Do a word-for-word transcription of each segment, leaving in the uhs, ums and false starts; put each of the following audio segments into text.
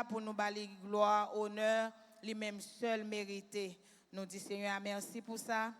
pou nou ba li glwa, onè, li menm sèl merite. Nou di Senyè a mèsi pou sa.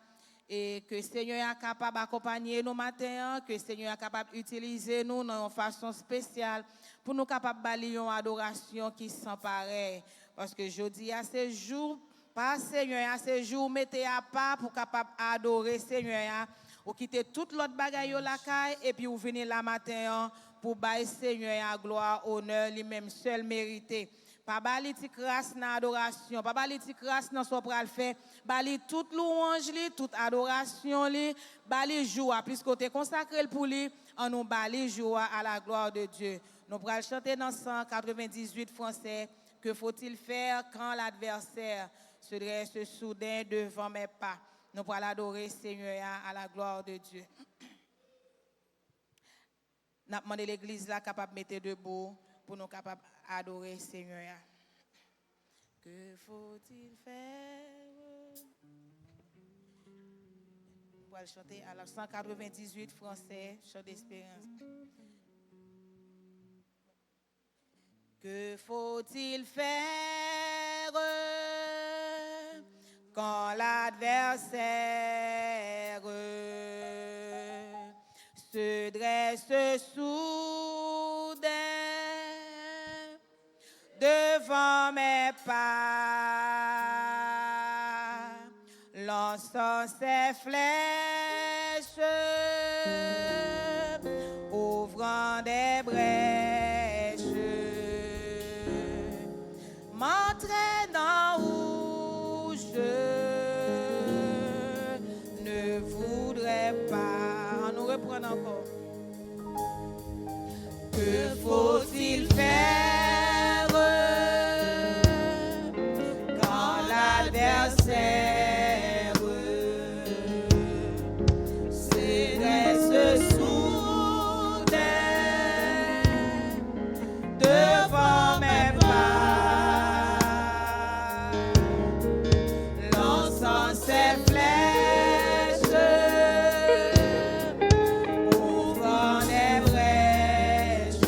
E ke Senyè a kapab akonpanye nou maten an, ke Senyè a kapab itilize nou nan yon fason espesyal pou nou kapab ba li yon adorasyon ki san parèy. Paske jodi a se jou pa Senyè a, se jou ou mete apa pou kapab adore Senyè a. Ou kite tout lòt bagay yo lakay, epi ou vini la maten an pou bay Senyè a glwa, onè, li menm sèl merite. Pa ba li ti kras nan adorasyon, pa ba li ti kras nan sa w pral fè. Ba li tout lwanj li, tout adorasyon li, ba li jou a, piske w te konsakre l pou li, ann nou ba li jou a, à la gloire de Dieu. Nou pral chante nan san katrevendizuit fransè, Que faut-il faire quand l'adversaire se dresse soudain devant mes pas? Nou pral adore Senyè a, à la gloire de Dieu. N ap mande legliz la kapab mete debou pou nou kapab adore Senyè a. Que faut-il faire? Nou pral chante à la san katrevendizuit fransè, Chant d'Espérance. Que faut-il faire quand l'adversaire se dresse soudain devant mes pas, lançant ses flèches, ouvrant des brèches, m'entraînant où je ne voudrais pas. Ann nou reprann ankò. Que faut-il faire quand l'adversaire se dresse soudain devant mes pas, lançant ses flèches, ouvrant des brèches,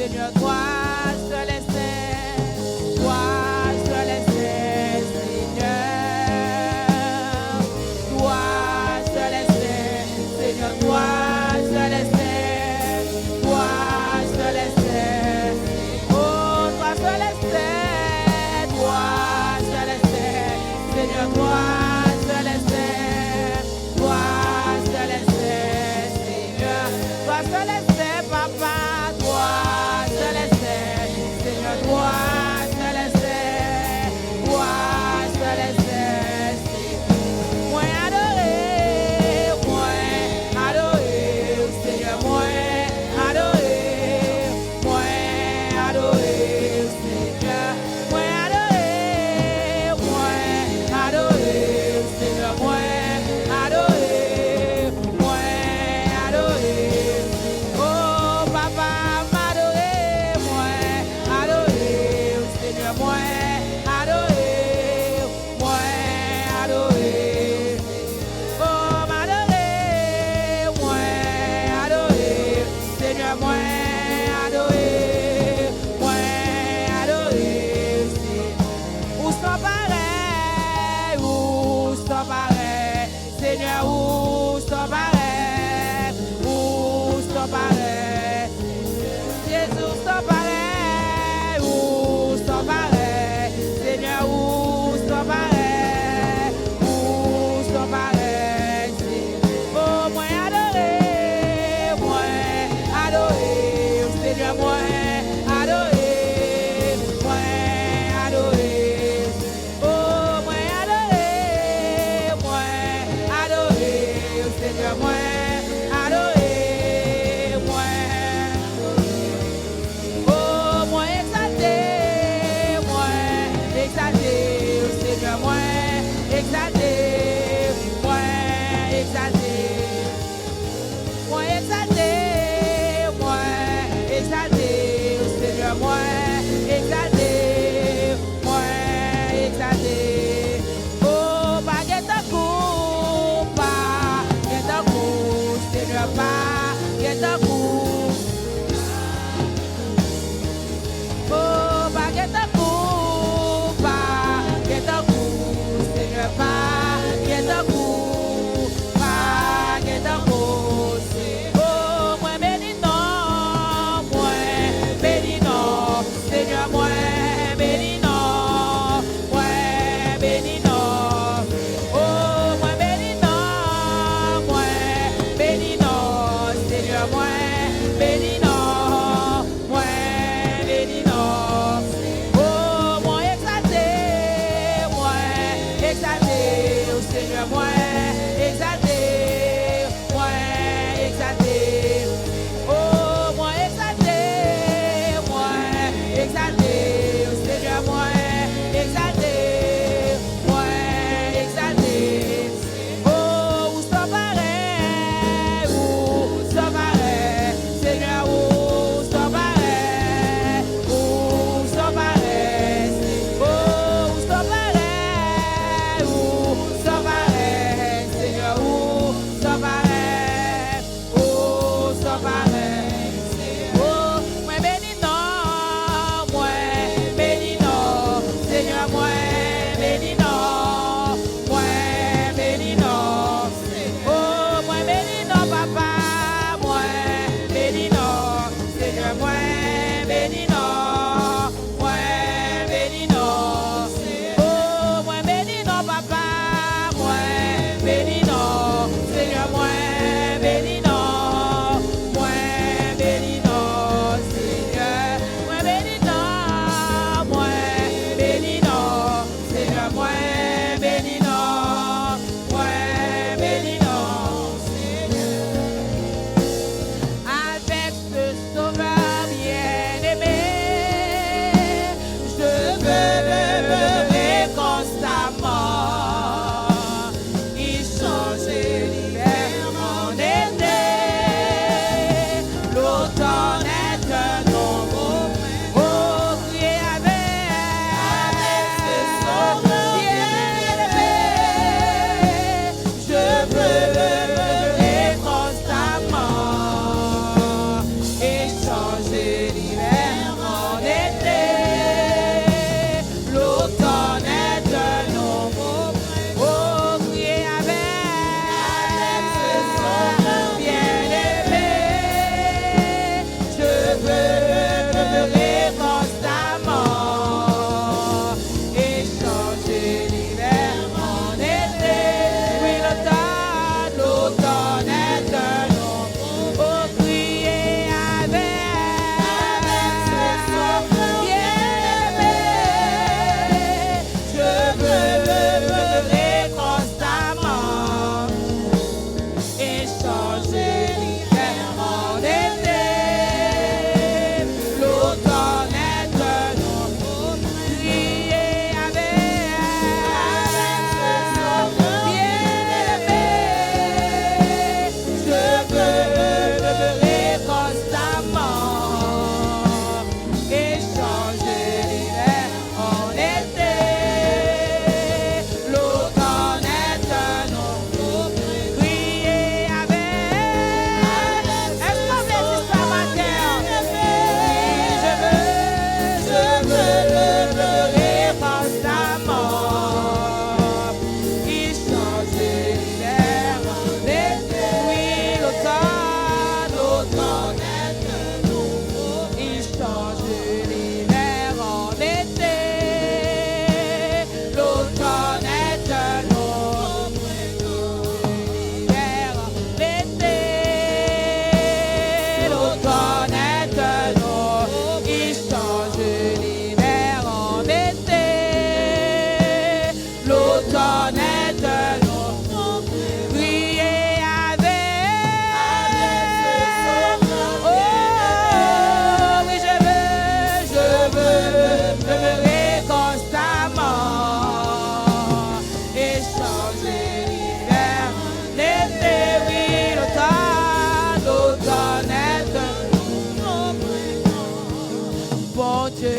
Seigneur, toi seul est saint, toi seul est saint, Seigneur. Toi seul est saint, Seigneur, toi seul est saint, toi seul est saint. Oh, toi seul est saint, toi seul est saint, Seigneur, toi seul est saint, toi seul est saint, Seigneur. Toi seul est saint, papa, toi seul est saint, Seigneur, toi seul est saint, toi seul est saint, Seigneur. Mwen adore, mwen adore, Seigneur, mwen adore, mwen adore, Seigneur. Mwen adore, mwen adore, Seigneur, mwen adore, mwen adore. Oh, papa, m adore, mwen adore, Seigneur, mwen adore, mwen adore. Oh, m adore, mwen adore, Seigneur, mwen adore, mwen adore, Seigneur. Ou san parèy, ou san parèy, Seigneur, ou san parèy, ou san parèy. Jezi, ou san parèy, ou san parèy, Seigneur, ou san parèy, ou san parèy, Seigneur. Oh, mwen adore, mwen adore, Seigneur, mwen adore, mwen adore. Oh, mwen adore, mwen adore, Seigneur, mwen adore, mwen. Oh, mwen egzalte, mwen egzalte, Seigneur, mwen egzalte, mwen egzalte. Mwen egzalte, mwen egzalte, Seigneur, mwen egzalte, mwen egzalte. Oh, pa gen tankou, pa gen tankou, Seigneur, pa gen tankou. Oh, pa gen tankou, pa gen tankou, Seigneur, pa gen tankou, pa gen tankou, Seigneur. Oh, mwen beni non, mwen beni non, Seigneur, mwen beni non, mwen beni non. Oh, mwen beni non, mwen beni non, Seigneur, mwen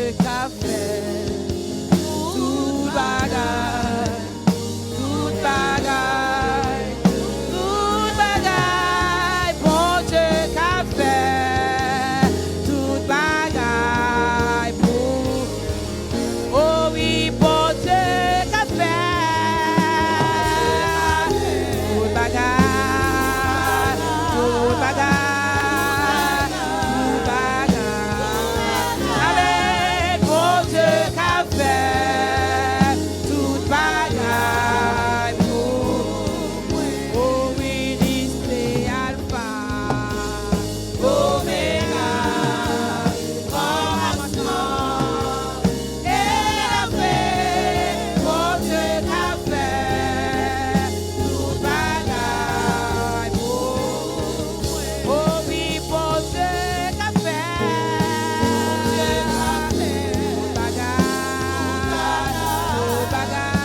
Ka fè tout bagay, tout bagay, tout bagay, Bondye ka fè tout bagay pou, o wi, Bondye ka fè tout bagay, tout bagay, tout bagay. Amèn. Bondye ka fè tout bagay pou mwen. O wi, li se Alfa, Omega, kòmansman e lafen. Bondye ka fè tout bagay pou mwen. O wi, Bondye ka fè. Bondye ka fè tout bagay, tout bagay,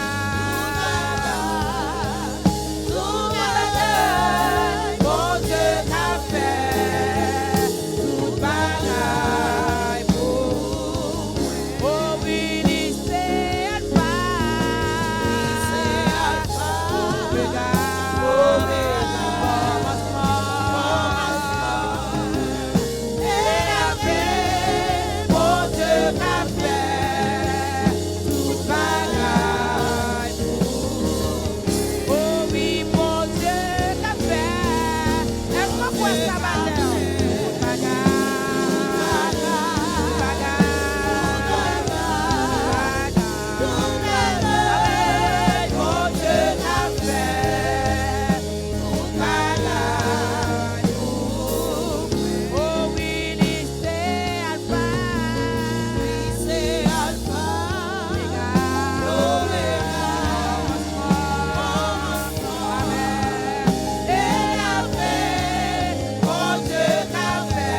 tout bagay. Bondye ka fè tout bagay pou mwen. O wi, li se Alfa, li se Alfa, Omega, Omega, kòmansman e lafen. Bondye ka fè tout bagay pou mwen. O wi, Bondye ka fè. Èske w kwè sa maten? Tout bagay, tout bagay, tout bagay, tout bagay. Bondye ka fè tout bagay pou mwen. O wi, li se Alfa, li se Alfa, Omega, kòmansman e lafen. Bondye ka fè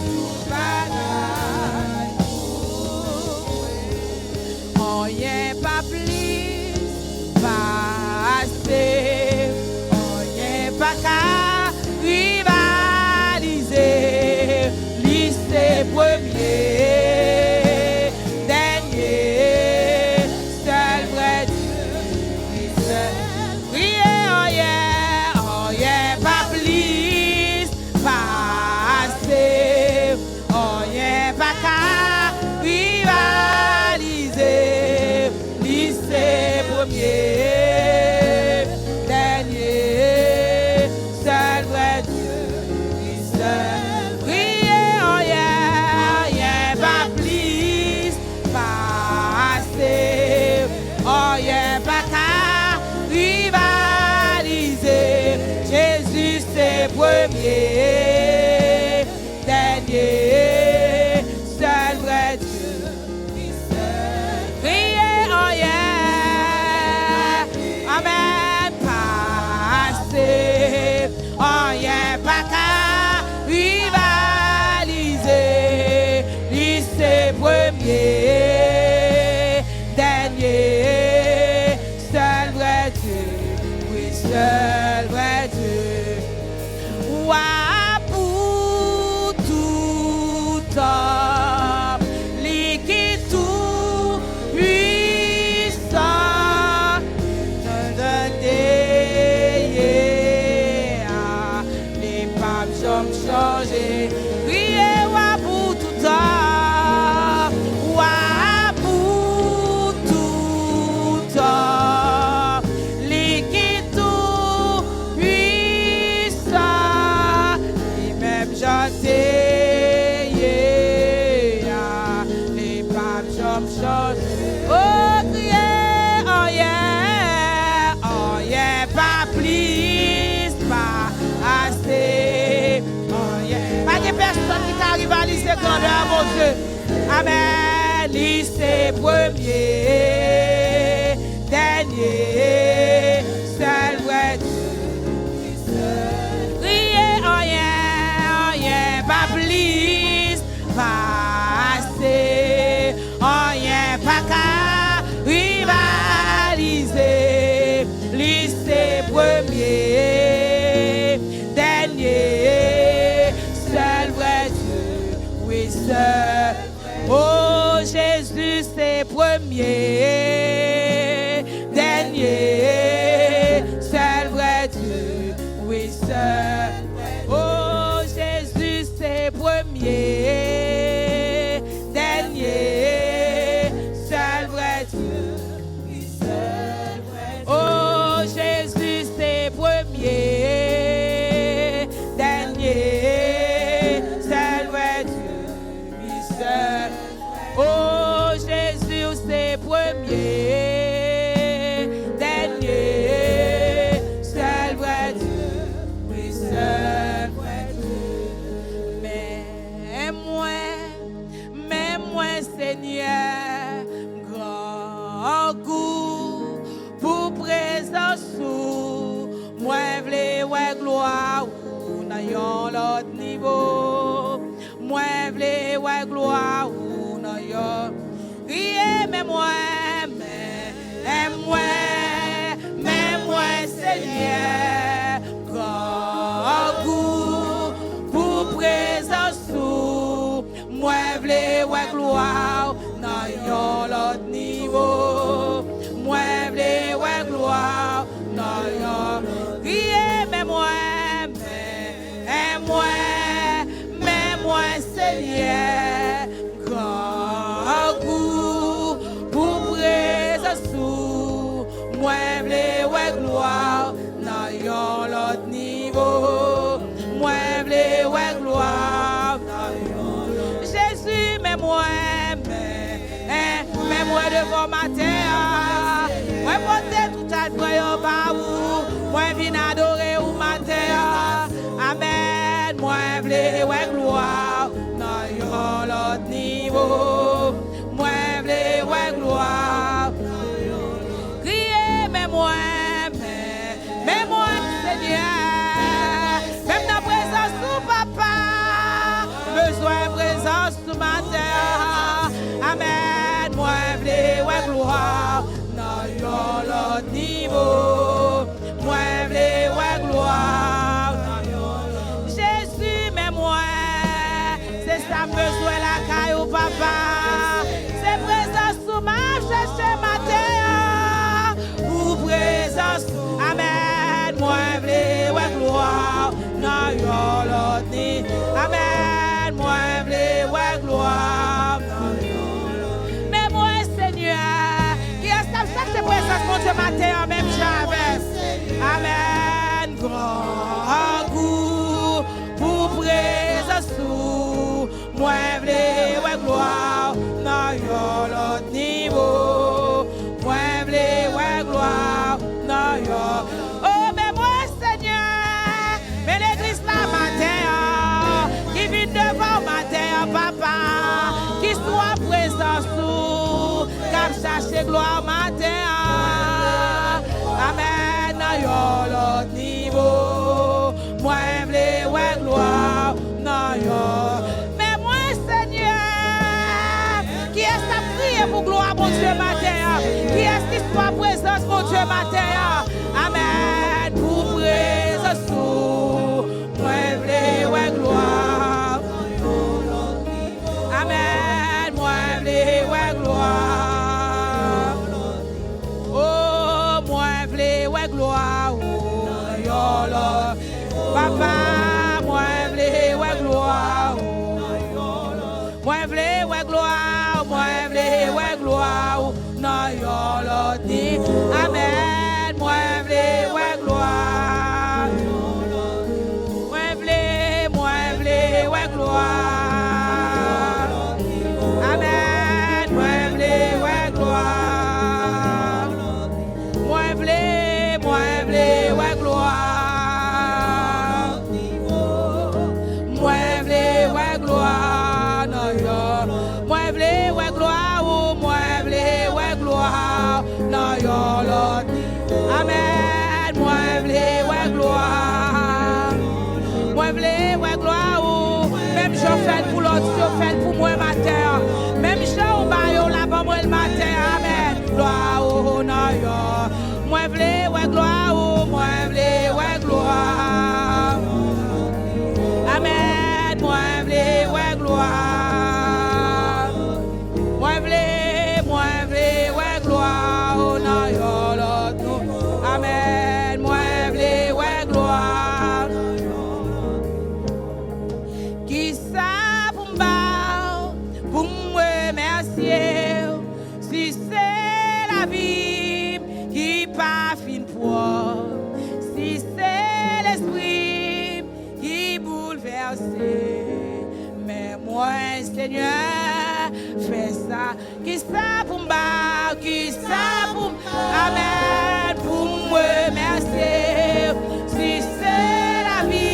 tout bagay pou mwen. Anyen pa plis, pa ase, anyen pa ka rivalize. Li se premye, dènye, sèl vrè Dye. Li sèl. Kriye, anyen, anyen pa plis, pa ase, anyen pa ka rivalize. Li se premye, dènye, sèl vrè Dye. Li sèl. Kriye, anyen, anyen pa plis, pa ase, anyen pa ka rivalize. Jezi se premye, dènye, sèl vrè Dye. Kriye, anyen, amèn, pa ase, anyen pa ka rivalize. Li se premye, dènye, sèl vrè Dye, wi, sèl vrè Dye. Wa pou tout tan, li ki tou pwisan, nan te ye a, li p ap janm chanje. Kriye, wa pou tout tan, wa pou tout tan, li ki tou pwisan, li menm jan te ye a, li p ap janm chanje. O, kriye, anyen, anyen pa plis, pa ase, anyen. Pa gen pèsonn ki ka rivalize grandè a Bondye. Amèn. Li se premye, dènye, sèl vrè Dye. Kriye, anyen, anyen pa plis, pa ase, anyen pa ka rivalize. Li se premye, dènye, sèl vrè Dye, wi, sèl. O, premye, dènye, sèl vrè Dye, wi, sèl vrè Dye. O Jezi, se premye, dènye, sèl vrè Dye, wi, sèl vrè Dye. O Jezi, se premye, dènye, sèl vrè Dye, wi, sèl. O Jezi, ou se premye, dènye, sèl vrè Dye, wi, sèl vrè Dye. Men mwen, men mwen, Senyè, m grangou pou prezans ou. Mwen vle wè glwa ou nan yon lòt nivo. Mwen vle wè glwa ou nan yon. Kriye, men mwen, men, men mwen, men mwen, Senyè, grangou pou prezans ou. Mwen vle wè glwa w nan yon lòt nivo. Mwen vle wè glwa w nan yon. Kriye, men mwen, men, men mwen, men mwen, Senyè, grangou pou prezans ou. Mwen vle wè glwa w nan yon lòt nivo. Mwen vle wè glwa w nan yon. Jezi, men mwen, men, men mwen devan w maten an. Mwen pote tout atman yo ba ou. Mwen vin adore ou maten an. Amèn. Mwen vle wè glwa w nan yon lòt nivo. Mwen vle wè glwa w. Kriye, men mwen, men, men mwen, Senyè. Men m nan prezans ou, Papa. Bezwen prezans ou maten an. Amèn. Mwen vle wè glwa w nan yon lòt nivo. Mwen vle wè glwa w nan yon lòt. Jezi, men mwen. Se sa m bezwen lakay ou, Papa. Se prezans ou m ap chache maten an. Pou prezans ou. Amèn. Mwen vle wè glwa w nan yon lòt ni. Amèn. Mwen vle wè glwa w nan yon lòt. Men mwen, Senyè, kiyès k ap chache prezans Bondye maten an menm jan avè m? Amèn. Grangou pou prezans ou. Mwen vle wè glwa w nan yon lòt nivo. Mwen vle wè glwa w nan yon. O, men mwen, Senyè, men legliz la maten an, ki vin devan w maten an, Papa, ki swa prezans ou, k ap chache glwa w maten an. Amèn. Nan yon lòt nivo. Mwen vle wè glwa w nan yon. Men mwen, Senyè, kiyès k ap kriye pou glwa Bondye maten an? Kiyès ki swa prezans Bondye maten an? Amèn. Pou prezans ou, mwen vle wè glwa w. Amèn. Mwen vle wè glwa w. O, mwen vle wè glwa ou nan yon lòt. Papa, mwen vle wè glwa ou. Mwen vle wè glwa ou, mwen vle wè glwa ou nan yon lòt ni. Amèn, mwen vle wè glwa ou. Mwen vle, mwen vle wè glwa. Amèn. Mwen vle wè glwa. Mwen vle, mwen vle wè glwa. Mwen vle wè glwa nan yon. Mwen vle wè glwa ou, mwen vle wè glwa nan yon lòt. Amèn. Mwen vle wè glwa. Mwen vle wè glwa ou. Menm jan w fè l pou lòt yo, fè l pou mwen maten an. Menm jan ou ba yo la, ban mwen l maten an. Amèn. Glwa ou nan yon. Mwen vle wè glwa ou. Mwen vle wè glwa. Amèn. Mwen vle wè glwa. Mwen vle, mwen vle Senyè, fè sa. Kisa pou m ba, kisa pou m, amèn, pou m remèsye w? Si se lavi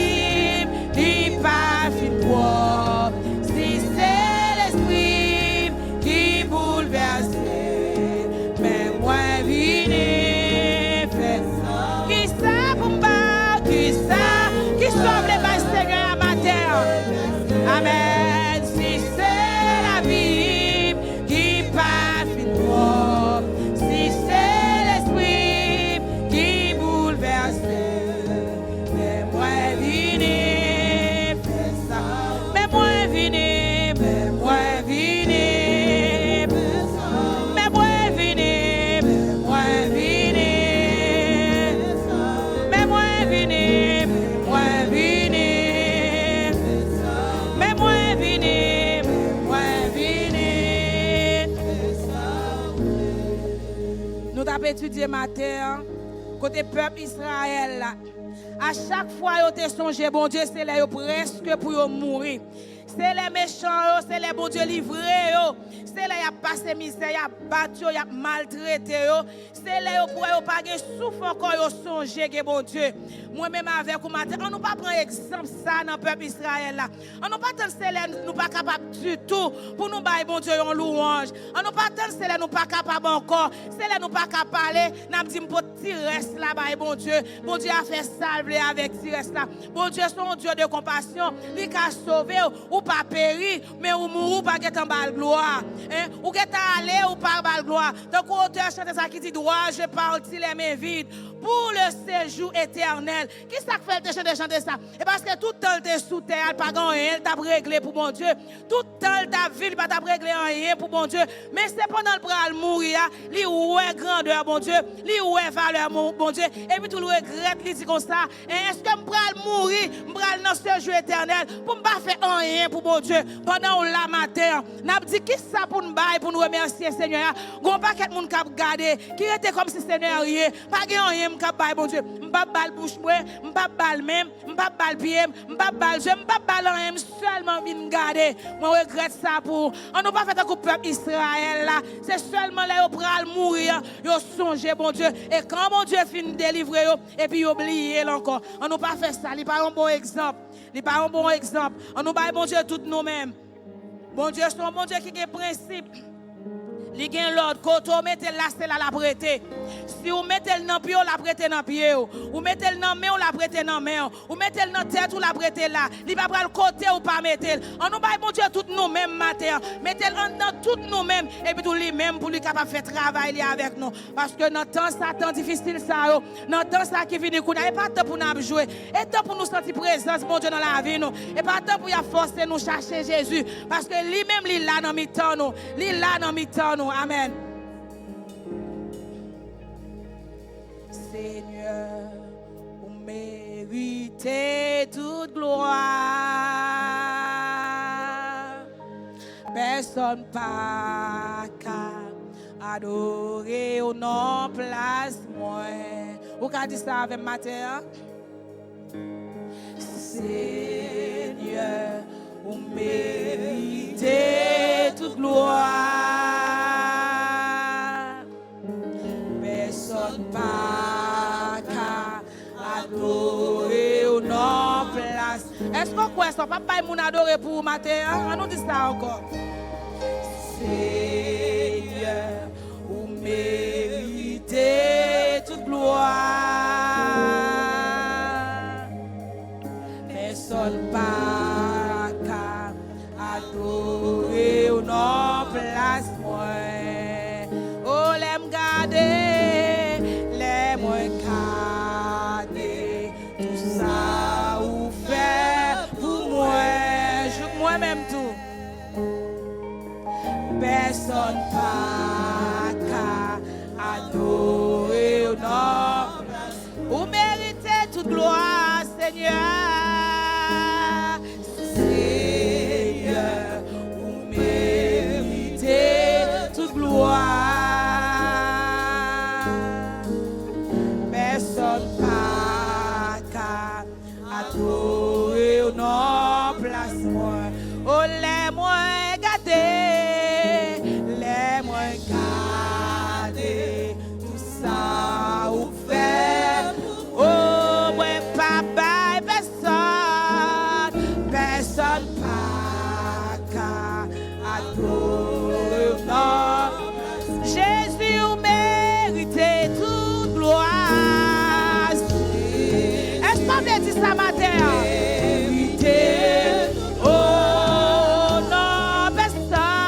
m ki pa fin pwòp, si se lespri m ki boulvèse, men mwen vini fè sa. Kisa pou m ba, kisa, kisa w vle bay Senyè a maten an? Amèn. Si se lavi m ki pa fin pwòp, si se lespri m ki boulvèse, men mwen vini fè sa. Men mwen vini, men mwen vini, men mwen vini, men mwen vini, men mwen vini, men mwen vini, men mwen vini, men mwen vini. Nou t ap etidye maten an, kote pèp Izrayèl la, a chak fwa yo te sonje Bondye, se lè yo prèske pou yo mouri. Se lè mechan yo, se lè Bondye livre yo, se lè y ap pase mizè, y ap bat yo, y ap maltrete yo, se lè yo pou wè yo pa gen souf ankò, yo sonje gen Bondye. Mwen menm avèk ou maten, an nou pa pran egzanp sa nan pèp Izrayèl la. An nou pa tann se lè nou pa kapab ditou pou nou bay Bondye yon louwanj. An nou pa tann se lè nou pa kapab ankò, se lè nou pa ka pale, n ap di, "M pot ti rès la bay Bondye." Bondye a fè sa l vle avèk ti rès la. Bondye se yon Dye de konpasyon, li ka sove w, ou pa peri, men ou mouri, ou pa gentan ba l glwa. Hein? Ou gentan ale, ou pa ba l glwa. Tankou otè chante sa ki di, "Dois-je partir les mains vides pour le séjour éternel?" Kisa k fè l te chante chante sa? E paske tout tan l te sou tè a, l pa gen anyen l t ap regle pou Bondye. Tout tan l t ap viv, li pa t ap regle anyen pou Bondye. Men se pandan l pral mouri a, li wè grandè Bondye, li wè valè Mon- Bondye, epi tou l regrèt, li di konsa, "En, èske m pral mouri, m pral nan séjour éternel, pou m pa fè anyen pou Bondye?" Pandan w la maten an, n ap di, "Kisa pou n bay pou n remèsye Senyè a?" Gon pakèt moun k ap gade, ki rete kòmsi se nèyen, pa gen anyen m k ap bay Bondye. M p ap ba l bouch mwen, m p ap ba l men m, m p ap ba l pye m, m p ap ba l je m, m p ap ba l anyen, m sèlman vin gade. Mwen regrèt sa pou ou. An nou pa fè tankou pèp Izrayèl la. Se sèlman lè yo pral mouri an, yo sonje Bondye. E kan Bondye fin delivre yo, epi yo bliye l ankò. An nou pa fè sa. Li pa yon bon egzanp. Li pa yon bon egzanp. An nou bay Bondye tout nou menm. Bondye se yon Bondye ki gen prensip. Li gen lòd. Kote w mete l la, se la l ap rete. Si w mete l nan pye w, l ap rete nan pye w. Ou mete l nan men w, l ap rete nan men w. Ou mete l nan tèt ou, l ap rete la. Li pa pral kote w pa mete l. An nou bay Bondye tout nou menm maten an. Mete l anndan tout nou menm. Epi tou li menm pou li kapab fè travay li avèk nou. Paske nan tan sa, tan difisil sa yo, nan tan sa ki vini kounye a, e pa tan pou n ap jwe. E tan pou nou santi prezans Bondye nan lavi nou. E pa tan pou y ap fòse nou chache Jezi. Paske li menm, li la nan mitan nou. Li la nan mitan nou. Amèn. Senyè, ou merite tout glwa. Pèsonn pa ka adore w nan plas mwen. Ou ka di sa avè m maten an? Senyè, ou merite tout glwa. Pèsonn pa ka adore w nan plas. Èske w kwè sa? W p ap bay moun adore pou ou maten an? An nou di sa ankò. Senyè, ou merite tout glwa. Pèsonn pa ka adore w nan plas mwen. O, lè m gade, lè mwen gade tout sa ou fè pou mwen, jouk mwen menm tou. Pèsonn pa ka adore w nan plas. Ou merite tout glwa, Senyè. Senyè, ou merite tout glwa. Pèsonn pa ka adore w nan plas mwen. O, lè mwen Lè mwen gade tout sa ou fè, o, mwen pa bay pèsòn, pèsòn pa ka adore w, non. Jezi, ou merite tout glwa. Èske w vle di sa maten an? Merite, o, non, pèsòn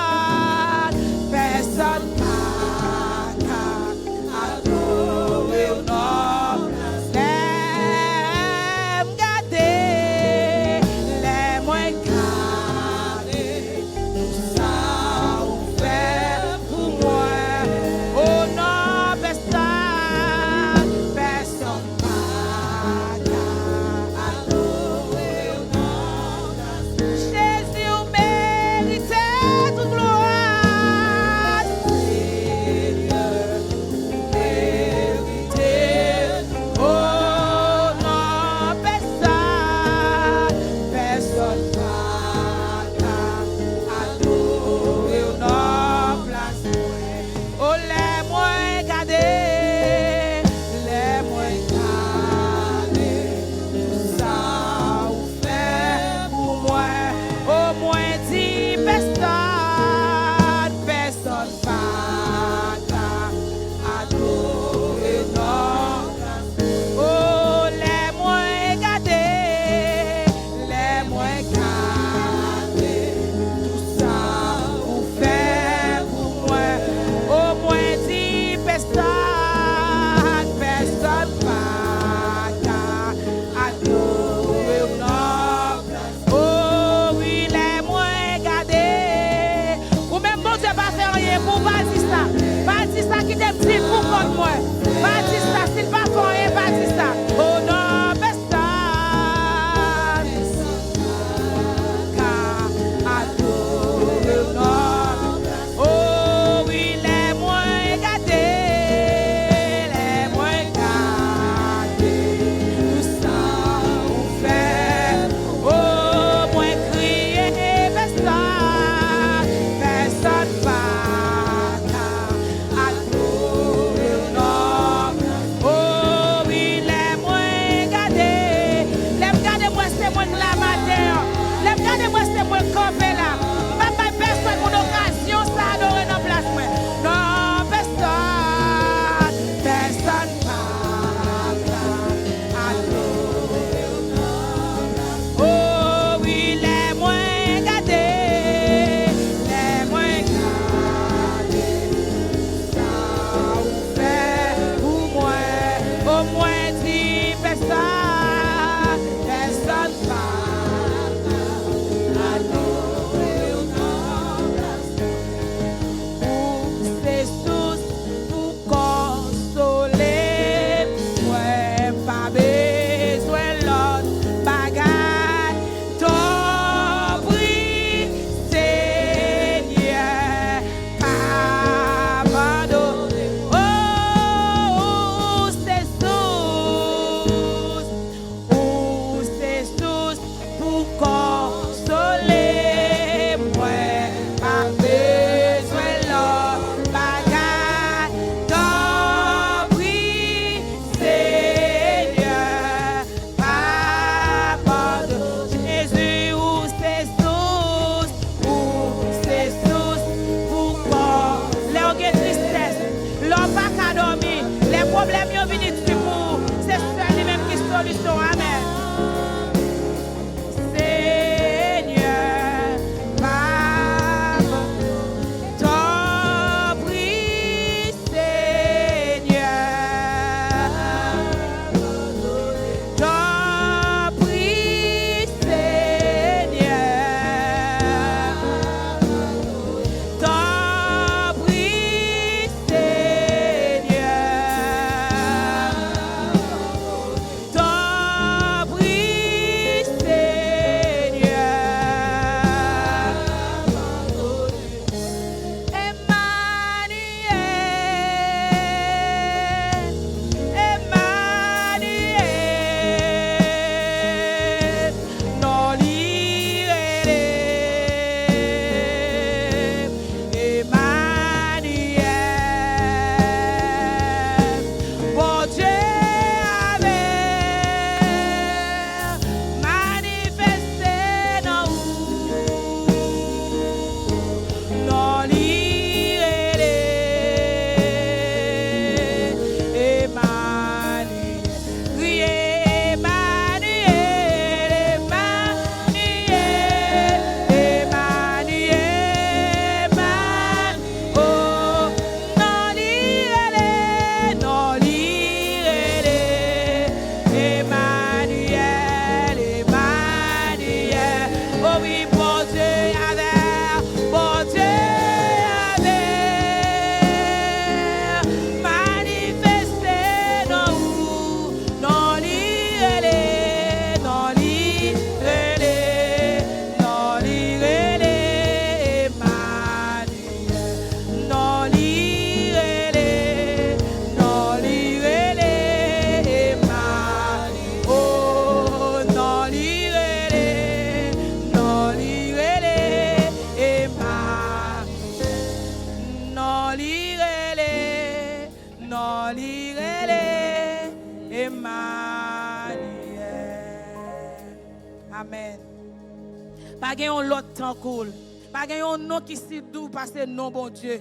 Pa gen yon lòt tankou l. Pa gen yon non ki si dou pase non Bondye.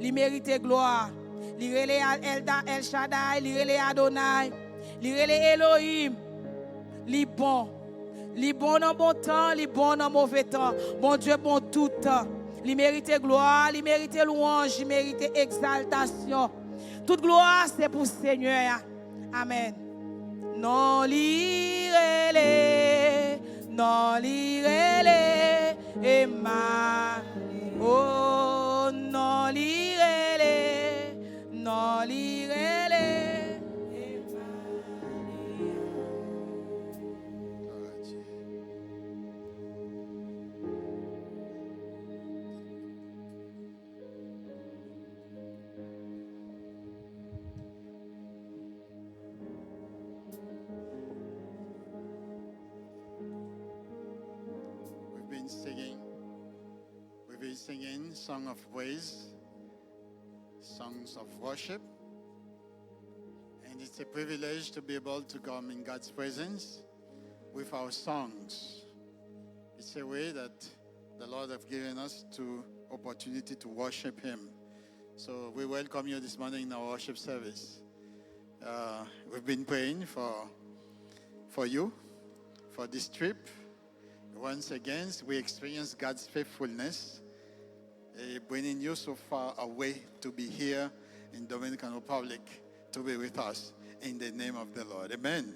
Li merite glwa. Li rele El, El Shaddai, li rele Adonai, li rele Elohim. Li bon. Li bon nan bon tan, li bon nan move tan. Bondye bon tout tan. Li merite glwa, li merite lwanj, li merite egzaltasyon. Tout glwa se pou Senyè a. Amèn. Non li rele, non li rele, Emma. Oh, non li rele, non li rele, Emma. We've been singing, we've been singing song of praise, songs of worship, and it's a privilege to be able to come in God's presence with our songs. It's a way that the Lord have given us to opportunity to worship Him. So we welcome you this morning in our worship service. Uh, we've been praying for for you for this trip. Once again, we experience God's faithfulness, eh, bringing you so far away to be here in Dominican Republic to be with us in the name of the Lord. Amen.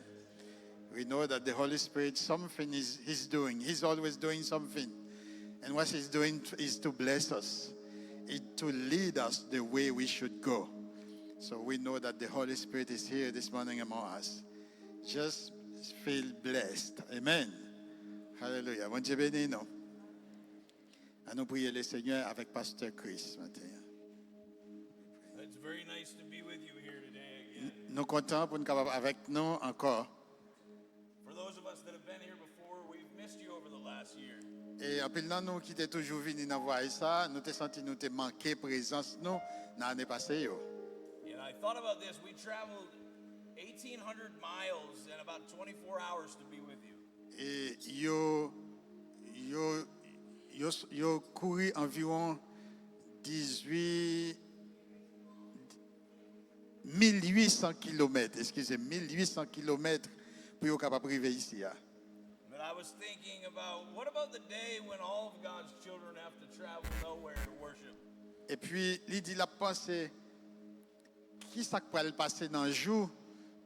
We know that the Holy Spirit, something is He's doing. He's always doing something. And what He's doing is to bless us, is to lead us the way we should go. So we know that the Holy Spirit is here this morning among us. Just feel blessed. Amen. Hallelujah. Bondye beni nou. An nou priye le Senyè avèk Pastè Chris maten an. It's very nice to be with you here today again. Nou kontan pou n kapab avèk nou ankò. For those of us that have been here before, we've missed you over the last year. E anpil nan nou ki te toujou vini nan vwayaj sa, nou te santi nou te manke prezans nou nan ane pase yo. And I thought about this. We traveled eighteen hundred miles and about twenty-four hours to be with you. E yo, yo, yo, yo kouri anviwon dizuit, mil uit san kilomèt, eskize, mil uit san kilomèt pou yo kapab rive isi a. But I was thinking about, what about the day when all of God's children have to travel nowhere to worship? Epi li di l ap panse, ki sa k pral pase nan jou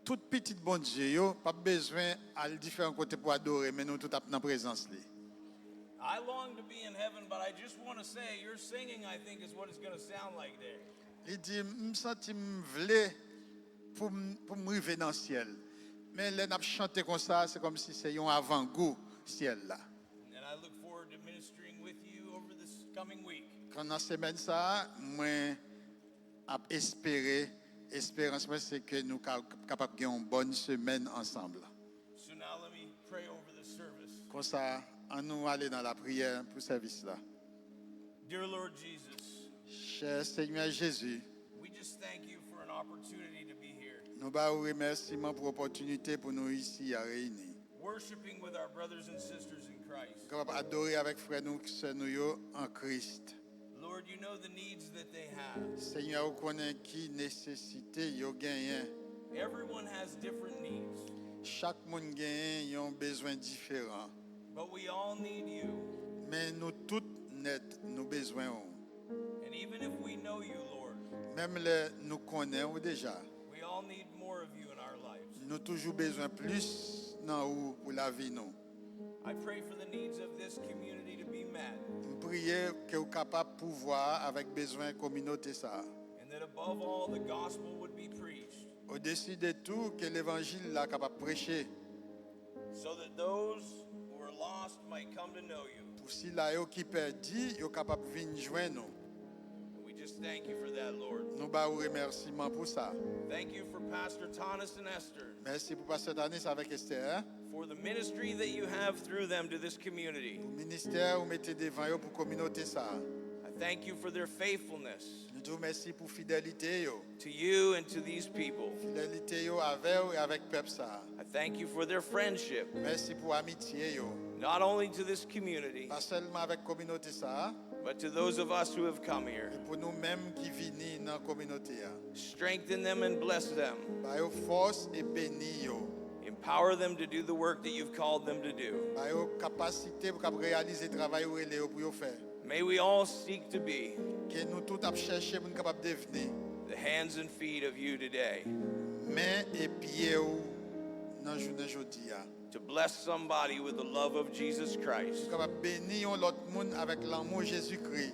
tout pitit Bondye yo p ap bezwen al diferan kote pou adore, men nou tout ap nan prezans li. I long to be in heaven, but I just want to say, your singing, I think, is what it's going to sound like there. Li di, m santi m vle pou m, pou m rive nan syèl. Men lè n ap chante konsa, se kòmsi se yon avangou syèl la. And I look forward to ministering with you over this coming week. Kan nan semèn sa a, mwen ap espere, esperans mwen se ke nou ka, kapab gen yon bòn semèn ansanm. So now let me pray over the service. Konsa, an nou ale nan lapriyè pou sèvis la. Dear Lord Jesus, Chè Senyè Jezi, we just thank you for an opportunity to be here. Nou ba ou remèsiman pou opòtinite pou nou isi a reyini. Worshiping with our brothers and sisters in Christ. Kapab adore avèk frè nou, sè nou yo an Kris. Lord, you know the needs that they have. Senyè, ou konnen ki nesesite yo genyen. Everyone has different needs. Chak moun genyen yon bezwen diferan. But we all need you. Men nou tout nèt, nou bezwen ou. And even if we know you, Lord, Menm lè nou konnen ou deja, we all need more of you in our lives. Nou toujou bezwen plis nan ou pou lavi nou. I pray for the needs of this community to be met. M priye ke w kapab pouvwa avèk bezwen kominote sa a. And that above all, the gospel would be preached. Odesi de tou, ke levanjil la kapab preche. So that those who are lost might come to know you. Pou sila yo ki pèdi, yo kapab vin jwenn ou. And we just thank you for that, Lord. Nou ba ou remèsiman pou sa. Thank you for Pastor Thomas and Esther. Mèsi pou Pastè Tanis avèk Esther. For the ministry that you have through them to this community. Pou ministè ou mete devan yo pou kominote sa a. I thank you for their faithfulness. Nou di w mèsi pou fidelite yo. To you and to these people. Fidelite yo avè w e avèk pèp sa a. I thank you for their friendship. Mèsi pou amitye yo. Not only to this community, pa sèlman avèk kominote sa a, but to those of us who have come here. Men pou nou menm ki vini nan kominote a. Strengthen them and bless them. Ba yo fòs e beni yo. Empower them to do the work that you've called them to do. Ba yo kapasite pou k ap reyalize travay ou rele yo pou yo fè. May we all seek to be Ke nou tout ap chèche pou n kapab devni the hands and feet of you today. Men e pye w nan jounen jodi a. To bless somebody with the love of Jesus Christ. Pou kapab beni yon lòt moun avèk lanmou Jezikri.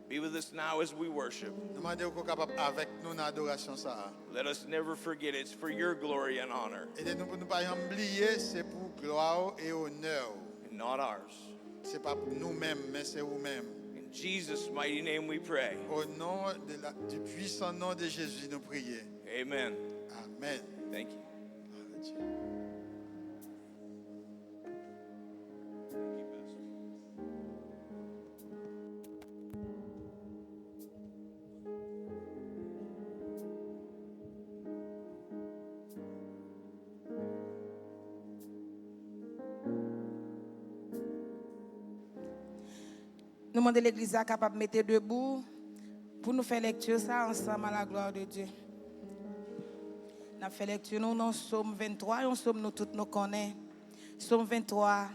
Be with us now as we worship. Nou mande w pou w kapab avèk nou nan adorasyon sa a. Let us never forget it's for your glory and honor. Ede nou pou nou pa janm bliye se pou glwa w e onè w. And not ours. Se pa pou nou menm, men se ou menm. In Jesus' mighty name we pray. Au nom de la, du puissant nom de Jésus, nou priye. Amen. Amen. Thank you. Gloire à Dieu. Nou mande legliz la kapab mete debou pou nou fè lekti sa ansanm à la gloire de Dieu. N ap fè lekti nou nan Sòm venntwa, yon sòm nou tout nou konnen. Sòm venntwa.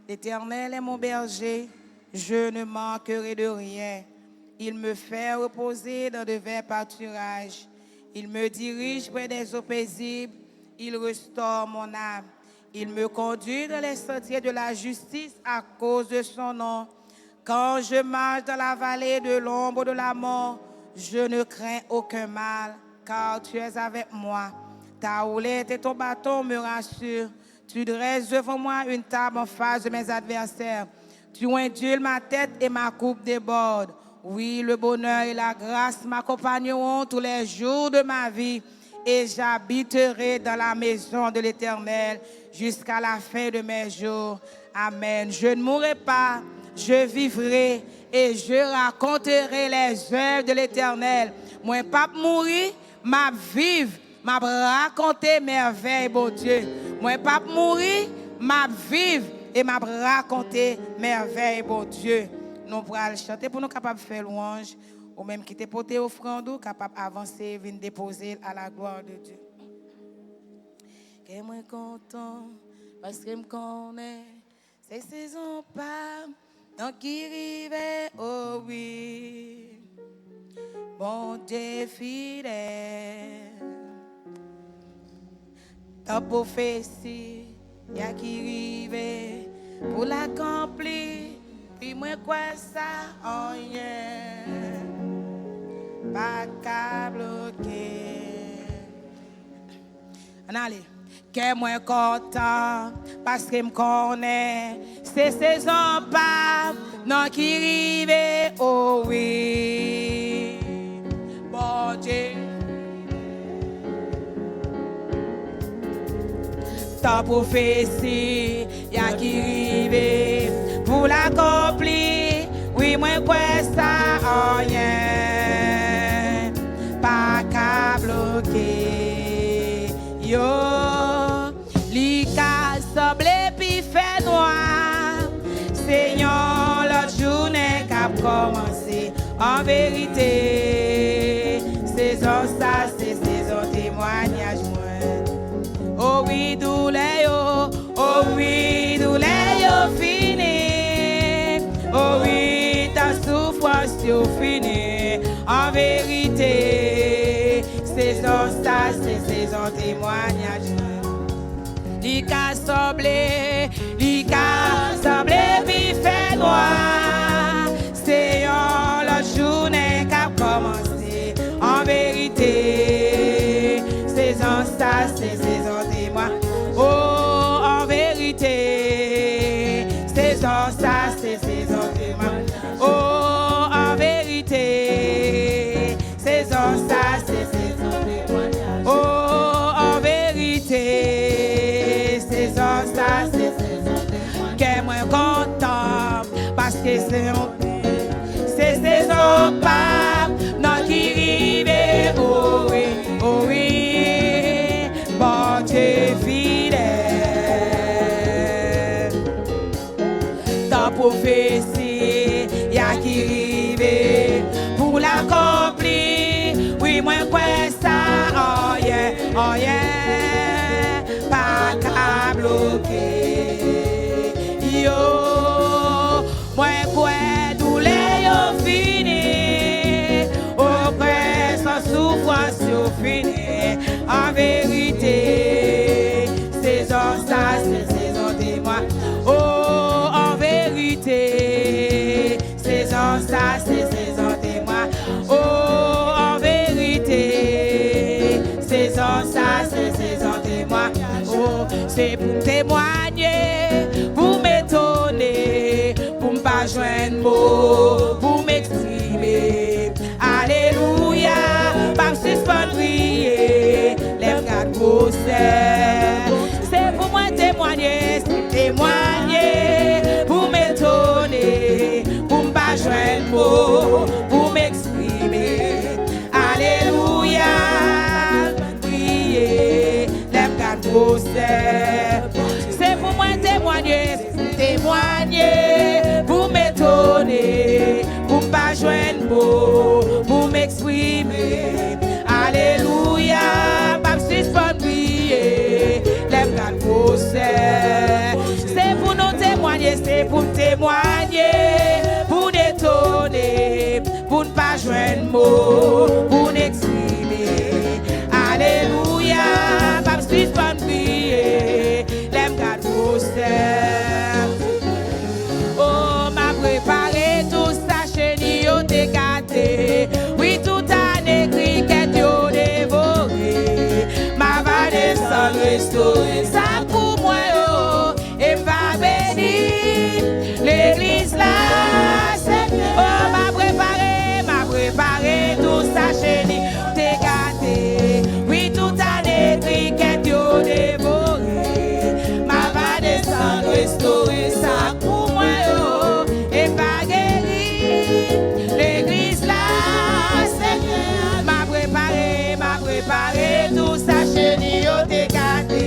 L'Éternel est mon berger, je ne manquerai de rien. Il me fait reposer dans de verts pâturages. Il me dirige près des eaux paisibles. Il restaure mon âme. Il me conduit dans les sentiers de la justice à cause de son nom. Quand je marche dans la vallée de l'ombre de la mort, je ne crains aucun mal, car tu es avec moi. Ta houlette et ton bâton me rassurent. Tu dresses devant moi une table en face de mes adversaires. Tu ondules ma tête et ma coupe déborde. Oui, le bonheur et la grâce m'accompagneront tous les jours de ma vie, et j'habiterai dans la maison de l'Éternel jusqu'à la fin de mes jours. Amen. Je ne mourrai pas, je vivrai et je raconterai les œuvres de l'Éternel. Mwen p ap mouri, m ap viv, m ap rakonte mèvèy Bondye. Mwen p ap mouri, m ap viv e m ap rakonte mèvèy Bondye. Nou pral chante pou nou kapab fè lwanj. Ou menm ki te pote ofrann ou, kapab avanse, vin depoze l à la gloire de Dieu. Kè mwen kontan, paske m konnen se sezon pa m nan ki rive, o wi. Bondye fidèl. Tan pwofesi a ki rive pou l akonpli, wi mwen kwè sa, anyen pa ka bloke. Ann ale. Kè mwen kontan, paske m konnen se sezon pa m nan ki rive, o wi. Bondye. Tan pwofesi a ki rive pou l akonpli, wi, mwen kwè sa, anyen pa ka bloke yo. Li ka sanble pi fè nwa, se yon lòt jounen k ap kòmanse. An verite, sezon sa se sezon temwayaj mwen. O wi, doulè yo, o wi, doulè yo fini. O wi, tan soufrans yo fini. An verite, sezon sa se sezon temwayaj mwen. Li ka sanble, li ka sanble pi fè nwa. Se yon lòt jounen k ap kòmanse. An verite, sezon sa se sezon temwa. O, an verite, sezon sa se sezon temwa. O, an verite, sezon sa se sezon temwayaj. O, an verite, sezon sa se sezon temwayaj. Kè mwen kontan, paske se yon, se sezon pa m nan ki rive, o wi, o wi, Bondye fidèl. Kwè doulè yo fini, o kwè san soufrans yo fini. An verite, sezon sa se sezon temway. O, an verite, sezon sa se sezon temway. O, an verite, sezon sa se sezon temway. O, se pou m temwanye, pou m etone, pou m pa jwenn mo pou m eksprime. Alelouya, p ap sispann priye lè m gad gwosè. Se pou mwen temwanye, se temwanye, pou m etone, pou m pa jwenn mo pou m eksprime. Alelouya, priye lè m gad gwosè. Se pou mwen temwanye, temwanye, pou m etone, pou m pa jwenn mo pou m eksprime. Alelouya, m ap sispann priye lè m gad gwosè. Se pou nou temwanye, se pou m temwanye, pou n etone, pou n pa jwenn mo pou n eksprime. Alelouya, m ap sispann priye lè m gad gwosè. O, m ap repare tou sa cheni yo te gate. Wi, tout ane krikèt yo devore. M ava desann restore sa pou mwen yo. E m va beni legliz la, Senyè. O, m ap repare, m ap repare tou sa cheni te gate. Wi, tout ane krikèt yo devore. M ava desann restore sa pou mwen yo. E m va geri legliz la, Senyè. M ap repare, m ap repare tou sa cheni yo te gate.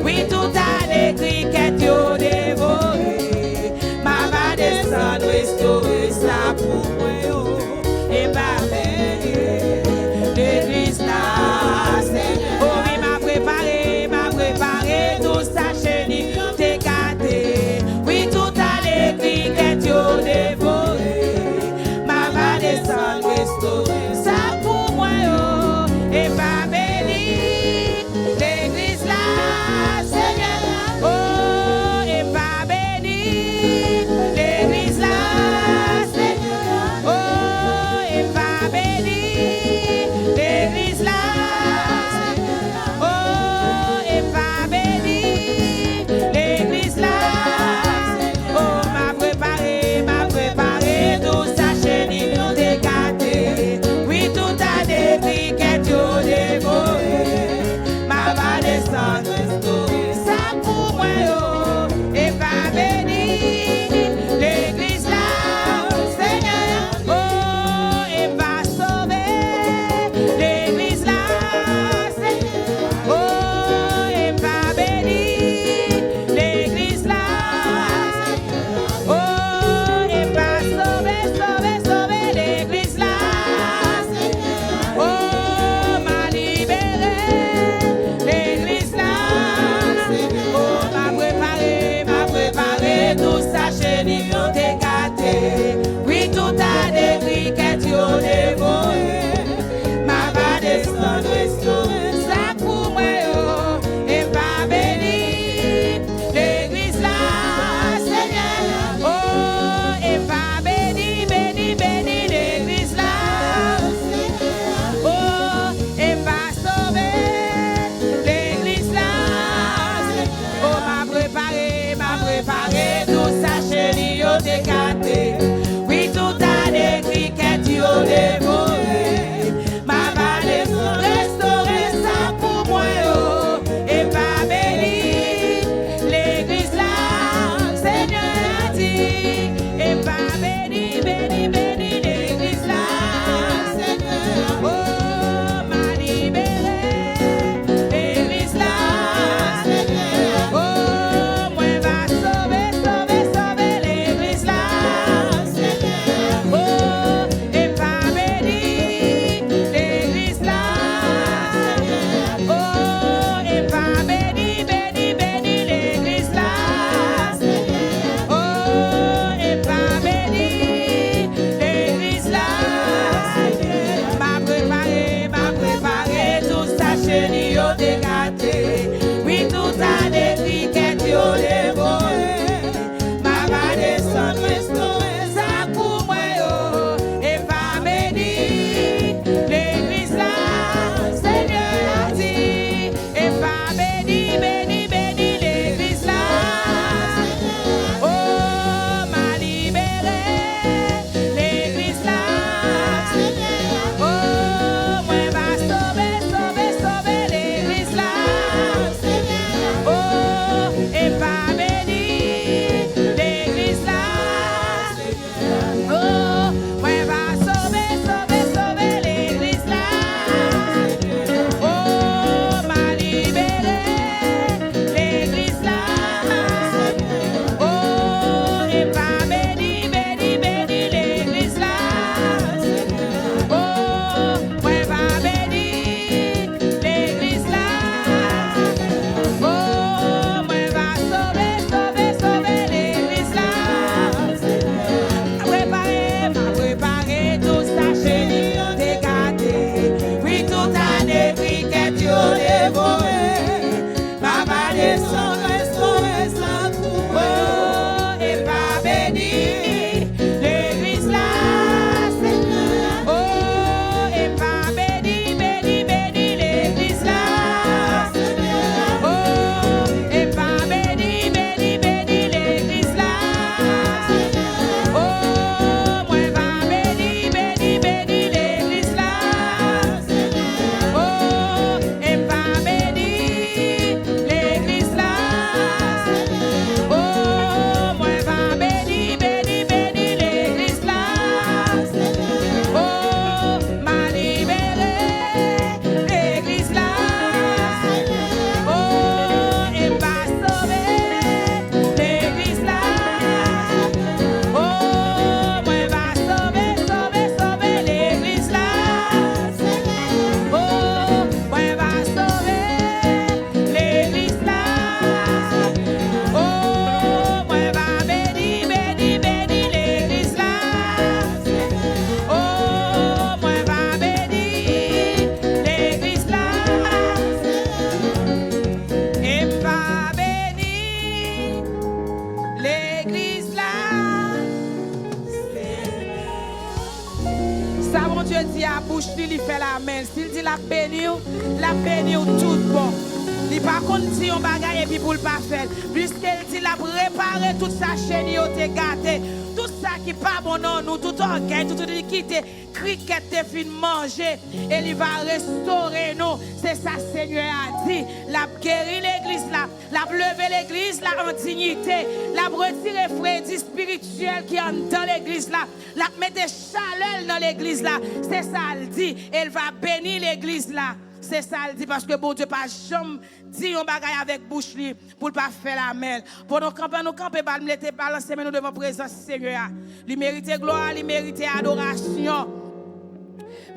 Wi, tout ane krikèt yo devore. M ava desann restore sa pou mwen yo. E m va beni legliz la, Senyè. O wi, m ap repare, m ap repare tou sa cheni yo te gate. Wi, tout ane krikèt yo devore. M ava desann restore sa pou mwen yo. E m va beni legliz la, Senyè. O, e m va beni legliz la, Senyè. Sa Bondye di a bouch li, li fè l amèn. Si l di l ap beni w, l ap beni w tout bon. Li pa konn di yon bagay epi pou l pa fè l. Piske l di l ap repare tout sa cheni yo te gate, tout sa ki pa bon nan nou, tout ògèy, tout inikite, krikèt te fin manje, e li va restore nou. Se sa Senyè a di. L ap geri legliz la, l ap leve legliz la an diyite, l ap retire fredi espirityèl ki anndan legliz la, l ap mete chalè l nan legliz la. Se sa l di. E l va beni legliz la. Se sa l di, paske Bondye pa janm di yon bagay avèk bouch li pou l pa fè l amèn. Pou nou kanpe, nou kanpe, ba l mete, balanse men nou devan prezans Senyè a. Li merite glwa, li merite adorasyon.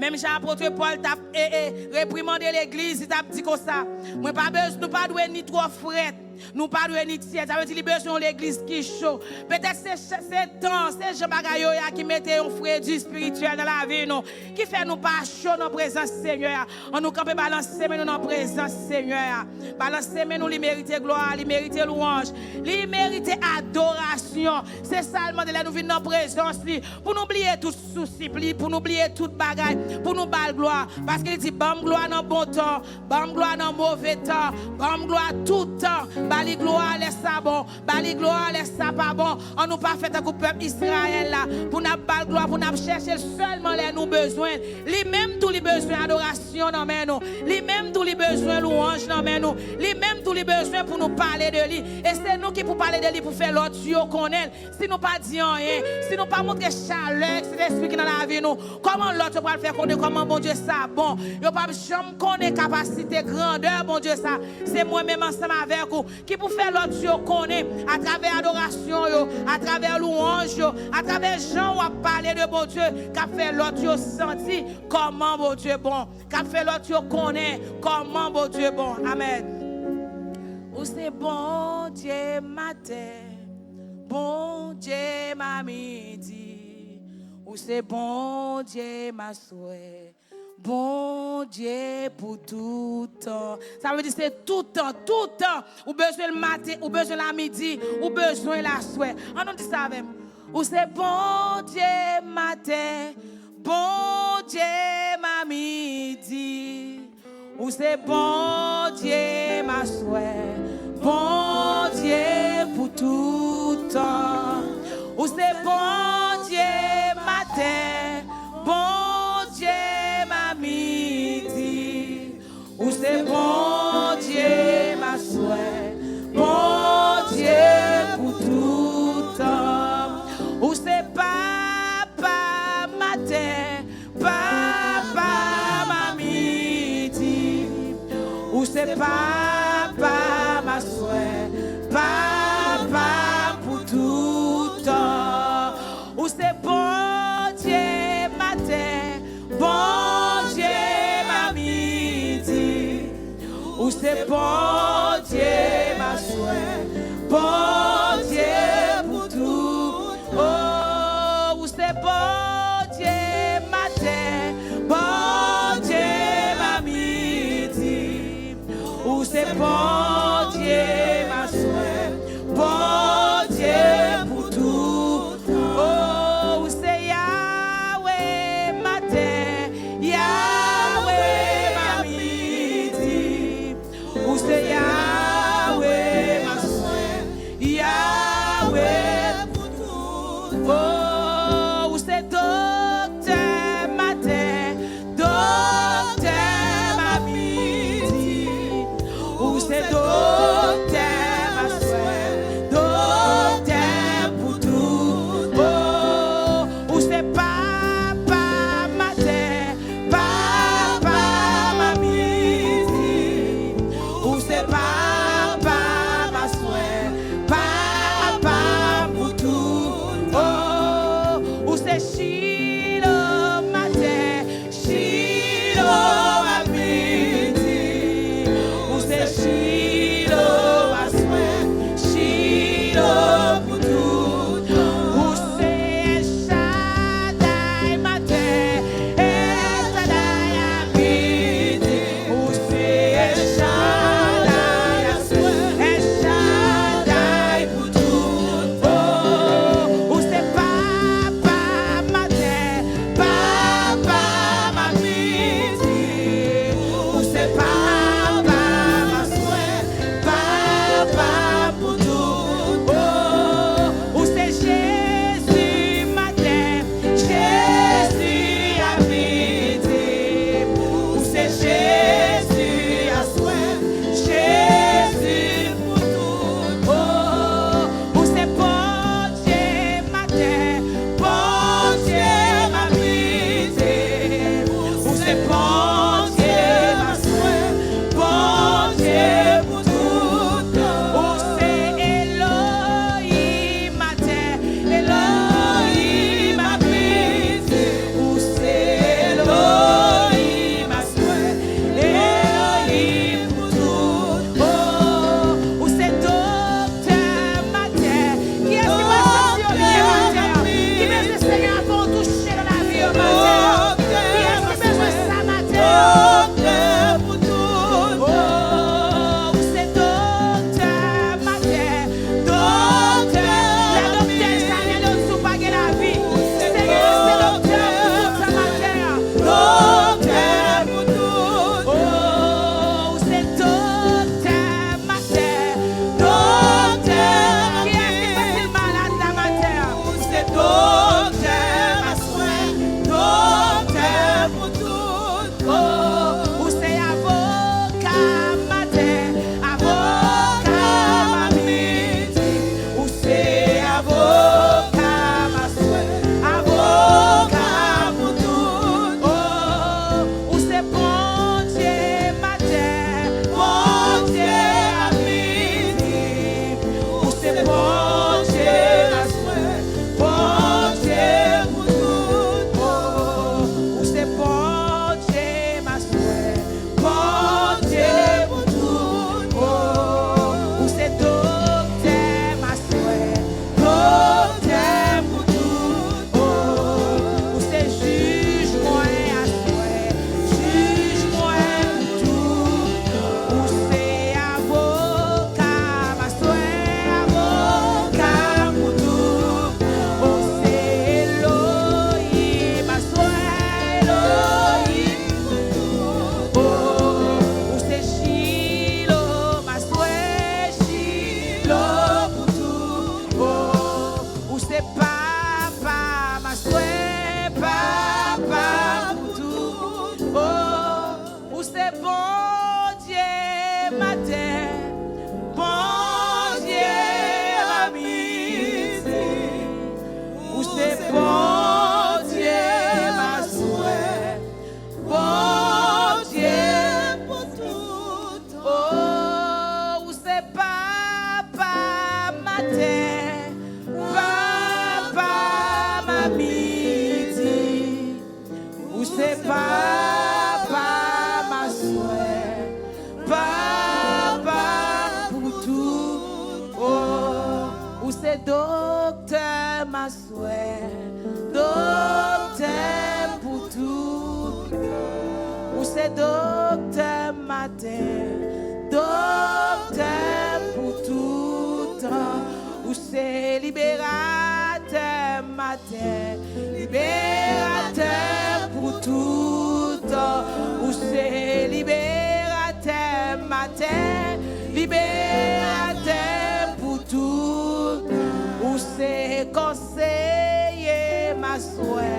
Menm jan apot Pòl t ap e, e, reprimande legliz, li t ap di konsa: "Mwen pa bez-, nou pa dwe ni twò frèt, nou pa dwe ni tyèd." Sa vle di li bezwen yon legliz ki cho. Petèt se, se tan, se jan bagay yo ye a ki mete yon fredi espirityèl nan lavi nou, ki fè nou pa cho nan prezans Senyè a. Ann nou kanpe, balanse men nou nan prezans Senyè a. Balanse men nou, li merite glwa, li merite lwanj, li merite adorasyon. Se sa l mande lè nou vin nan prezans li, pou nou bliye tout sousi li, pou nou bliye tout bagay, pou nou ba l glwa. Paske li di: "Ban m glwa nan bon tan, ban m glwa nan move tan, ban m glwa tout tan." Ba li glwa lè sa bon, ba li glwa lè sa pa bon. Ann nou pa fè tankou pèp Izrayèl la, pou n ap ba l glwa, pou n ap chèche l sèlman lè nou bezwen l. Li menm tou li bezwen adorasyon nan men nou. Li menm tou li bezwen lwanj nan men nou. Li menm tou li bezwen pou nou pale de li. E se nou ki pou pale de li pou fè lòt yo konnen l. Si nou pa di anyen, si nou pa montre chalè Sentespri ki nan lavi nou, kòman lòt yo pral fè konnen kòman Bondye sa bon? Yo p ap janm konnen kapasite, grandè Bondye sa. Se mwen menm ansanm avèk ou ki pou fè lòt yo konnen atravè adorasyon yo, atravè lwanj yo, atravè jan w ap pale de Bondye, k ap fè lòt yo santi kòman Bondye bon, k ap fè lòt yo konnen kòman Bondye bon. Amèn. Ou se Bondye maten, Bondye ma midi, ou se Bondye maswè, Bondye pou tout tan. Sa vle di se tout tan, tout tan. Ou bezwen l maten, ou bezwen l a midi, ou bezwen l aswè. Ann nou di sa avè m. Ou se Bondye maten, Bondye ma midi. Ou se Bondye maswè, Bondye pou tout tan. Ou se Bondye maten, Bondye ma midi. Ou se Bondye maswè, Bondye pou tout tan. Ou se papa maten, papa ma midi. Ou se papa maswè, papa pou tout tan. Ou se Bondye maten, Bondye ma midi. Ou se Bondye maswè, Bondye pou tout. Oh, ou se Bondye maten, Bondye ma midi. Ou se Bondye maswè, Bondye pou tout. Oh, ou se Yawe maten, Yawe ma midi. Ou se Yawe maswè, Yawe Se doktè maten, doktè pou toutan. Ou se liberatè maten, liberatè pou toutan. Ou se liberatè maten, liberatè pou toutan. Ou se konseye m aswè,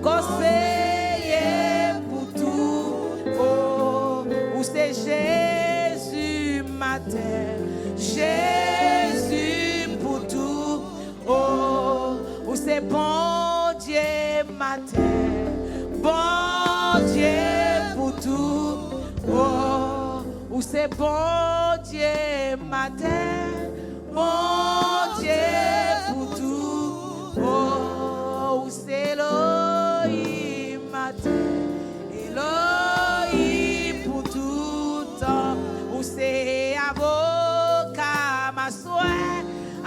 konseye pou tou. Oh, ou se Jezi maten, Jezi pou tou. Oh, ou se Bondye maten, Bondye pou tou. Oh, ou se Bondye maten, Bondye pou tou. Oh, ou se Elohim maten, Elohim pou toutan. Ou se avoka m aswè,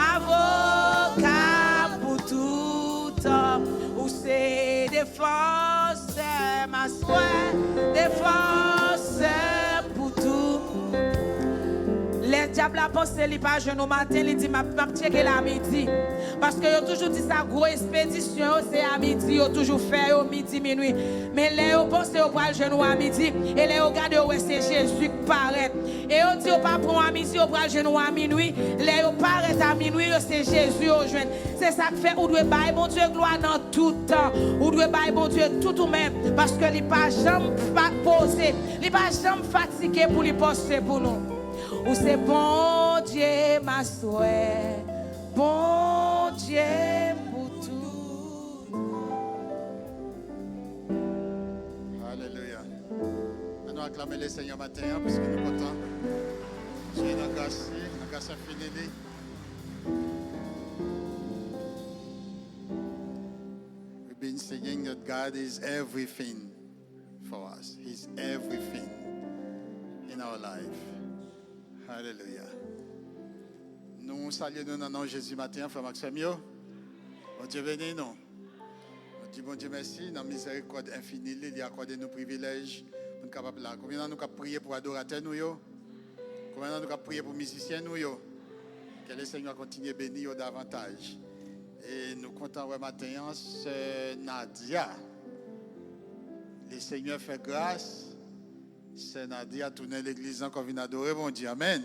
avoka pou toutan. Ou se defansè m aswè, defansè pou tou. Lè dyab la panse li pa jwenn ou maten, li di, "M ap, m ap tcheke l a midi." Paske yo toujou di sa, gwo espedisyon yo, se a midi yo toujou fè yo, midi, minwi. Men lè yo panse yo pral jwenn ou a midi, e lè yo gade, yo wè se Jezi k parèt. E yo di yo pa pran w a midi, yo pral jwenn ou a minwi. Lè yo parèt a minwi, yo se Jezi yo jwenn. Se sa k fè ou dwe bay Bondye glwa nan tout tan. Ou dwe bay Bondye tout ou menm, paske li pa janm pa poze, li pa janm fatige pou li panse pou nou. Ou se Bondye m aswè, Bondye m pou tou. Alelouya. Ann nou aklame Lesenyè maten an, piske nou kontan. Bondye nan gras li, nan gras enfini li. We've been singing that God is everything for us. He's everything in our life. Hallelujah. Nou salye nou nan non Jezi maten an, frè m ak sè m yo. Bondye beni nou. Nou di Bondye mèsi nan mizèrikòd enfini li, li akòde nou privilèj pou n kapab la. Konbyen nan nou k ap priye pou adoratè nou yo? Konbyen nan nou k ap priye pou mizisyen nou yo? Ke Lesenyè kontinye beni yo davantaj. E nou kontan wè maten an, sè Nadia. Lesenyè fè gras, sè Nadia tounen legliz ankò vin adore Bondye. Amèn.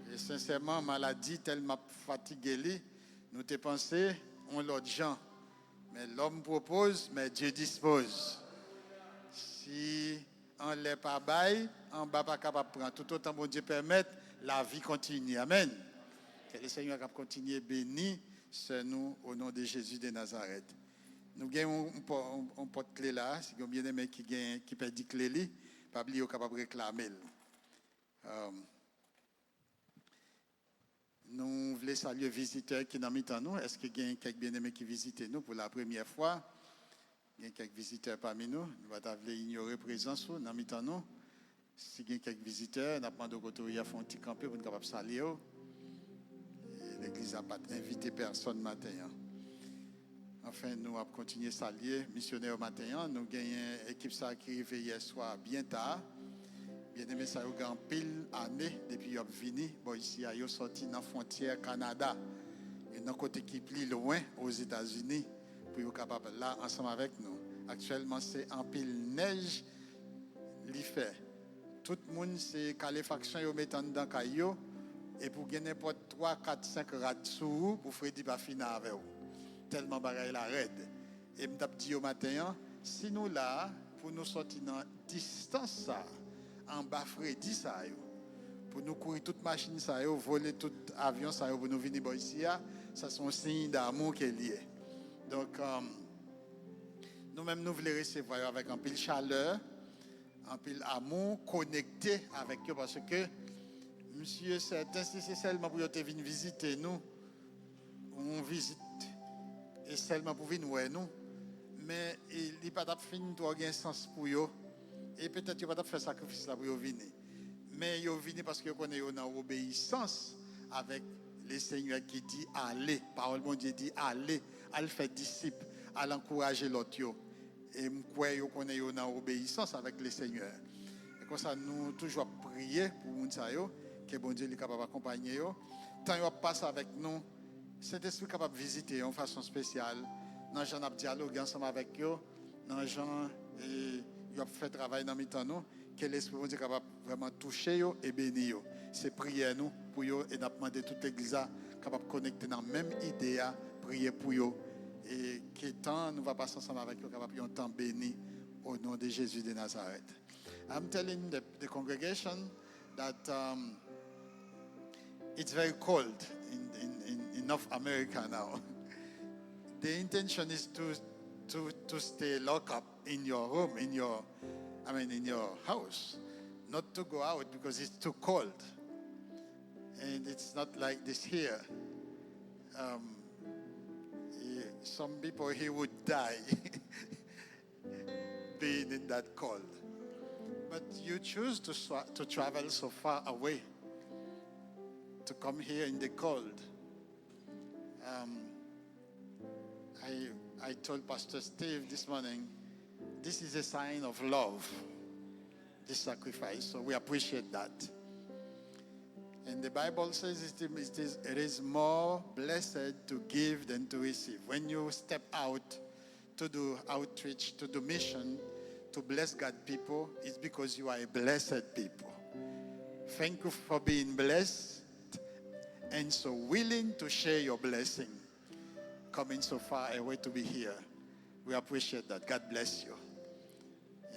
E sensèman, maladi tèlman ap fatige li, nou te panse yon lòt jan. Mais l'homme propose, mais Dieu dispose. Si anlè pa bay, anba pa kapab pran. Toutotan Bondye pèmèt, lavi kontinye. Amèn. Ke Lesenyè k ap kontinye beni sè nou, o non de Jezi de Nazarèt. Nou gen yon, yon pò-, yon, yon pòt kle la, si gen yon byeneme ki gen, ki pèdi kle li, pa bliye ou kapab reklame l. Um, Nou vle salye vizitè ki nan mitan nou. Èske gen kèk byeneme ki vizite nou pou la premyè fwa? Gen kèk vizitè pami nou. Nou pa ta vle inyore prezans ou nan mitan nou. Si gen kèk vizitè, n ap mande w kote w ye a, fè yon ti kanpe pou n kapab salye w. E legliz la pa t envite pèsonn maten an. Anfen, nou ap kontinye salye misyonè yo maten an. Nou genyen ekip sa a ki rive yè swa byen ta. Byeneme sa yo gen anpil ane depi y ap vini bò isi a. Yo sòti nan fwontyè Kanada. Yo nan kote ki pli lwen Ozetazini pou yo kapab la ansanm avèk nou. Aktyèlman, se anpil nèj li fè. Tout moun se kalefaksyon yo met anndan kay yo, epi w gen nenpòt twa, kat, senk rad sou ou pou fredi pa fini avè w. Tèlman bagay la rèd. E m t ap di yo maten an, si nou la a pou nou sòti nan distans sa a, anba fredi sa yo, pou nou kouri tout machin sa yo, vole tout avyon sa yo pou nou vini bò isi a, sa se yon siy damou ke l ye. Donk, um, nou menm nou vle resevwa yo avèk anpil chalè, anpil amou, konekte avèk yo, paske m si e sèten, si se sèlman pou yo te vin vizite nou, yon vizit, e sèlman pou vin wè nou, men, e, li pa t ap fin twò gen sans pou yo, e petèt yo pa t ap fè sakrifis la pou yo vini. Men yo vini paske yo konnen yo nan obeyisans avèk Lesenyè ki di, "Ale." Pawòl Bondye di, "Ale, al fè disip, al ankouraje lòt yo." E m kwè yo konnen yo nan obeyisans avèk Lesenyè. E konsa, nou toujou ap priye pou moun sa yo, ke Bondye li kapab akonpaye yo. Tan yo ap pase avèk nou, Sentespri kapab vizite yo yon fason espesyal nan jan n ap dyaloge ansanm avèk yo, nan jan, e, yo ap fè travay nan mitan nou. Ke Lespri Bondye kapab vrèman touche yo e beni yo. Se priyè nou pou yo, e n ap mande tout legliz la kapab konekte nan menm ide a, priye pou yo, e ke tan nou va pase ansanm avèk yo kapab yon tan beni, au nom de Jésus de Nazareth. I'm telling the, the congregation that, um, it's very cold in, in, in, in North America now. The intention is to, to, to stay locked up in your home, in your, I mean, in your house, not to go out because it's too cold. And it's not like this here. Um, eh, some people here would die being in that cold. But you choose to, swa- to travel so far away to come here in the cold. Um, I, I told Pastor Steve this morning, this is a sign of love, this sacrifice. So we appreciate that. And the Bible says it is, it is more blessed to give than to receive. When you step out to do outreach, to do mission, to bless God people, it's because you are a blessed people. Thank you for being blessed and so willing to share your blessing, coming so far away to be here. We appreciate that. God bless you.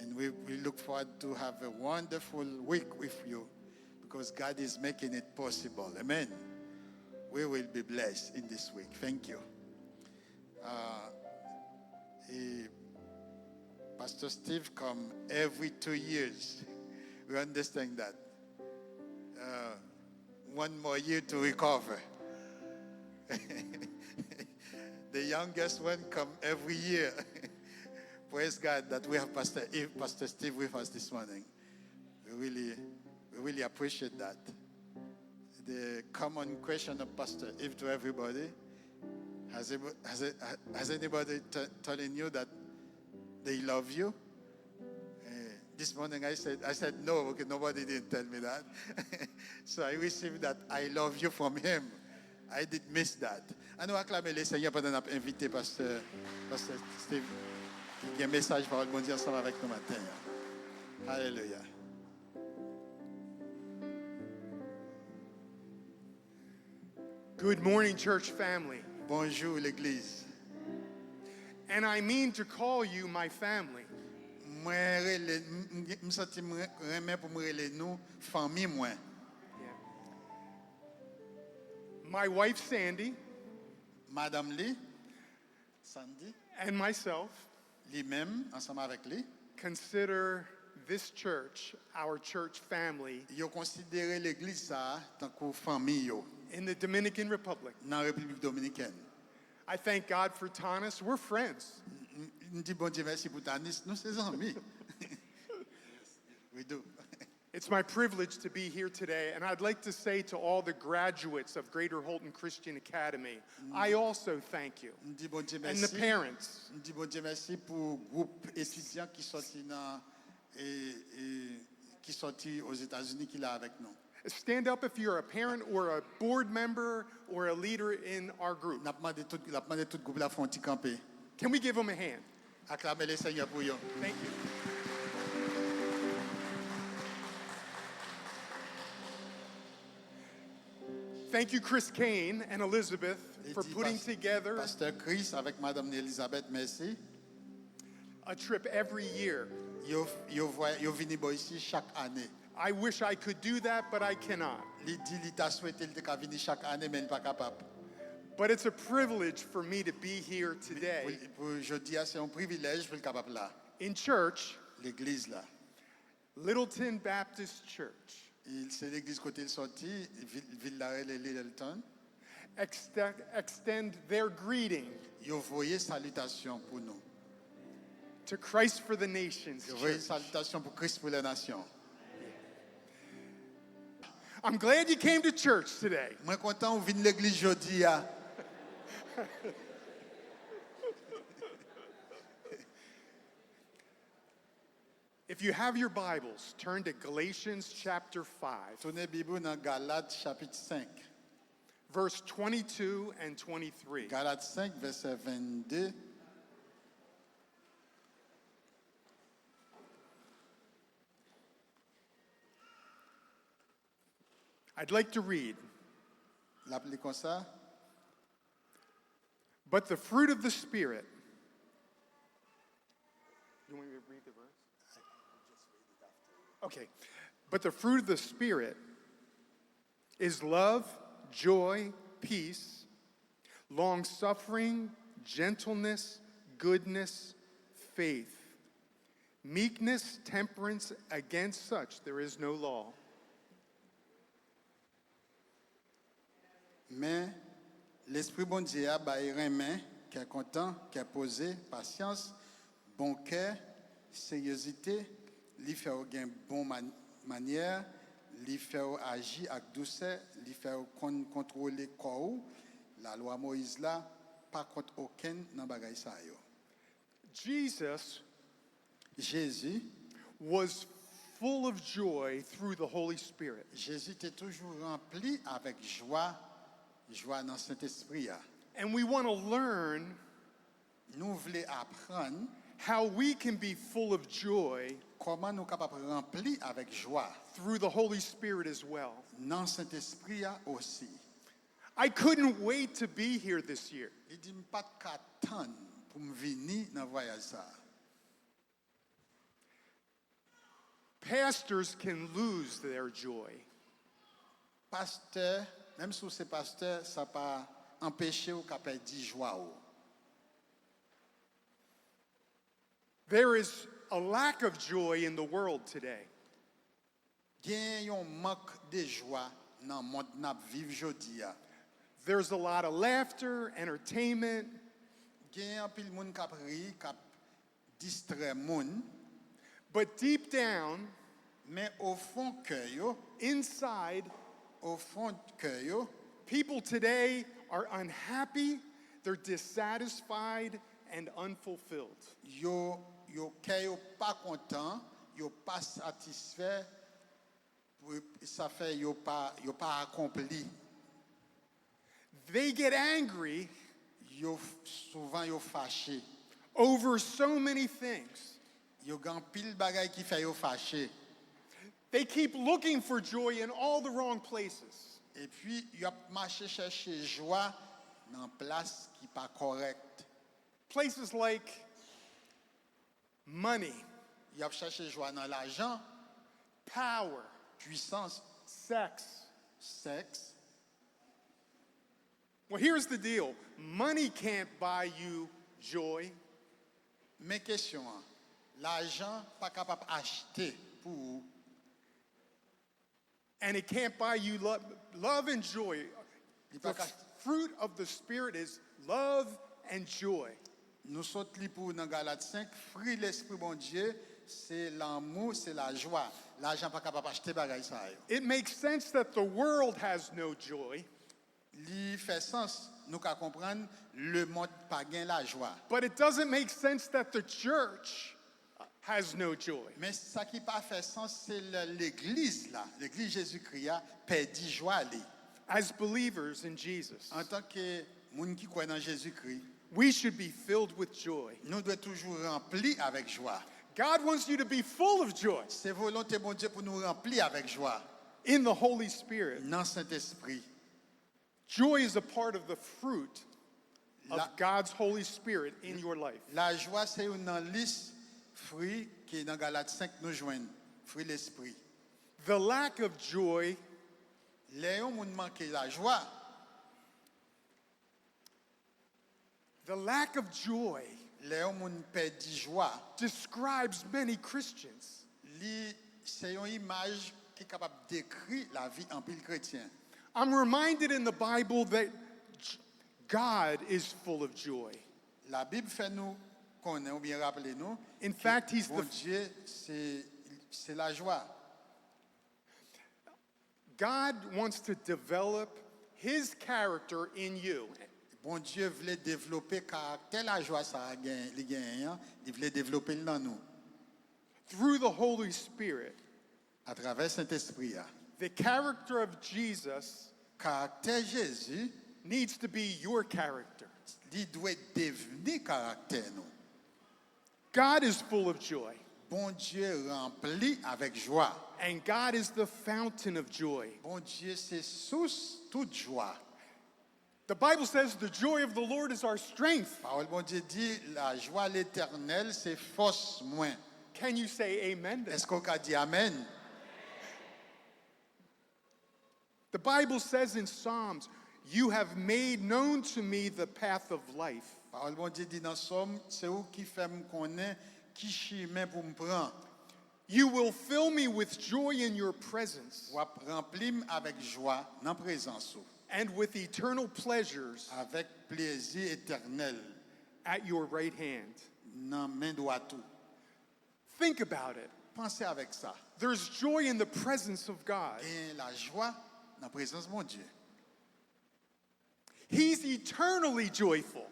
And we, we look forward to have a wonderful week with you because God is making it possible. Amen. We will be blessed in this week. Thank you. Uh, eh, Pastor Steve come every two years. We understand that. Uh, one more year to recover. The youngest one come every year. Praise God that we have Pastor Eve, Pastor Steve with us this morning. We really, we really appreciate that. The common question of Pastor Eve to everybody, has, ebo- has, it- has anybody t- telling you that they love you? Eh, this morning I said, I said no, okay, nobody didn't tell me that. So I received that I love you from him. I did miss that. An nou aklame Lesenyè pandan n ap envite Pastè, Pastè Steve, ki gen mesaj pawòl Bondye ansanm avèk nou maten an. Alelouya. Good morning, church family. Bonjou, legliz. And I mean to call you my family. Mwen rele, m- m- m santi m re- renmen pou m rele nou fanmi mwen. My wife, Sandy, Madanm li, Sandy, and myself li menm, ansanm avèk li, consider this church our church family yo konsidere legliz sa a tankou fanmi yo in the Dominican Republic. Nan Repiblik Dominikèn. I thank God for Tanis. We're friends. M- M di Bondye mèsi pou Tanis, nou se zanmi. We do. It's my privilege to be here today, and I'd like to say to all the graduates of Greater Holton Christian Academy, I also thank you. M di Bondye And the mèsi. Parents. M di Bondye mèsi pou gwoup etidyan ki sòti nan e, e, ki sòti Ozetazini ki la avèk nou. Stand up if you're a parent or a board member or a leader in our group. N ap mande tout, n ap mande tout gwoup la fè yon ti kanpe. Can we give them a hand? Aklame Lesenyè pou yo. Thank you. Thank you, Chris Kane and Elizabeth, Li for di putting pas- together Pastè Chris avèk Madanm ni Elizabeth, mèsi. a trip every year. Yo, yo, vwa- yo vini bò isi chak ane. I wish I could do that, but I cannot. Li di li ta swete li te ka vini chak ane, men li pa kapab. But it's a privilege for me to be here today. Pou, pou jodi a, se yon privilèj pou l kapab la. In church, Legliz la. Littleton Baptist Church, Il- Se legliz kote l sòti, vil, vil la rele Littleton. extend, extend their greeting Yo voye salitasyon pou nou. to Christ for the Nations Yo voye Church. Salitasyon pou Kris pou lè nasyon. I'm glad you came to church today. Mwen kontan ou vin legliz jodi a. If you have your Bibles, turn to Galatians chapter five, Tounen Bib ou nan Galat chapit senk. Verse twenty-two and twenty-three. Galat senk, vèsè vennde. I'd like to read. L ap li konsa. But the fruit of the Spirit. You want me to read the verse? Okay. But the fruit of the Spirit is love, joy, peace, long suffering, gentleness, goodness, faith, meekness, temperance. Against such there is no law. Men, Lespri Bondye a bay renmen, kè kontan, kè poze, pasyans, bon kè, seryozite, li fè w gen bon man- manyè, li fè w aji ak dousè, li fè w konn kontwole kò w. Lalwa Moyiz la pa kont okenn nan bagay sa yo. Jesus Jezi, was full of joy through the Holy Spirit. Jezi te toujou ranpli avèk jwa, jwa nan Sentespri a. And we want to learn Nou vle aprann how we can be full of joy kòman nou kapab ranpli avèk jwa through the Holy Spirit as well. Nan Sentespri a osi. I couldn't wait to be here this year. Li di, "M pa t ka tann pou m vini nan vwayaj sa a." Pastors can lose their joy. Pastè, menm si w se pastè, sa pa anpeche w ka pèdi jwa w. There is a lack of joy in the world today. Gen yon mank de jwa nan mond n ap viv jodi a. There's a lot of laughter, entertainment, Gen anpil moun k ap ri, k ap distrè moun, but deep down, men ofon kè yo, inside, ofon kè yo, people today are unhappy, they're dissatisfied, and unfulfilled. yo, yo kè yo pa kontan, yo pa satisfè, pou- sa fè yo pa, yo pa akonpli. They get angry Yo f- souvan yo fache. over so many things. Yo gen anpil bagay ki fè yo fache. They keep looking for joy in all the wrong places. Epi yo ap mache chèche jwa nan plas ki pa kòrèk. Places like money, Y ap chèche jwa nan lajan, power, pwisans, sex. Sèks. Well, here's the deal, money can't buy you joy. Men kesyon an, lajan pa kapab achte pou ou. And it can't buy you love, love and joy. Li pa The ka- fruit of the Spirit is love and joy. Nou sot li pou ou nan Galat senk, fwi Lespri Bondye se lanmou, se lajwa. Lajan pa kapab achte bagay sa yo. It makes sense that the world has no joy, Li fè sans, nou ka konprann lemonn pa gen lajwa. But it doesn't make sense that the church has no joy. Men sa ki pa fè sans, se lè legliz la, legliz Jezikri a, pèdi jwa li. As believers in Jesus, Antanke moun ki kwè nan Jezikri, we should be filled with joy. Nou dwe toujou ranpli avèk jwa. God wants you to be full of joy Se volonte Bondye pou nou ranpli avèk jwa in the Holy Spirit. Nan Sentespri. Joy is a part of the fruit of La- God's Holy Spirit in your life. Lajwa se youn nan lis fwi ki nan Galat senk nou jwenn, fwi Lespri. The lack of joy Lè yon moun manke lajwa, The lack of joy lè yon moun pèdi jwa, describes many Christians. Li se yon imaj ki kapab dekri lavi anpil kretyen. I'm reminded in the Bible that j- God is full of joy. Labib fè nou konnen oubyen raple nou In fact, he's the- Bondye se se lajwa. God wants to develop his character in you. Bondye vle devlope karaktè lajwa sa a gen, li genyen an, li vle devlope l nan nou. Through the Holy Spirit, atravè Sentespri a. The character of Jesus Karaktè Jezi needs to be your character. Li dwe devni karaktè nou. God is full of joy, Bondye ranpli avèk jwa. And God is the fountain of joy. Bondye se sous tout jwa. The Bible says the joy of the Lord is our strength. Pawòl Bondye di, lajwa Letènèl se fòs mwen. Can you say amen to that? Èske w ka di amèn? The Bible says in Psalms, "You have made known to me the path of life." Pawòl Bondye di nan Sòm, se ou ki fè m konnen ki chimen pou m pran. You will fill me with joy in your presence W ap ranpli m avèk jwa nan prezans ou, and with eternal pleasures avèk plezi etènèl at your right hand. Nan men dwat ou. Think about it. Panse avèk sa. There's joy in the presence of God. Gen lajwa nan prezans Bondye. He's eternally joyful.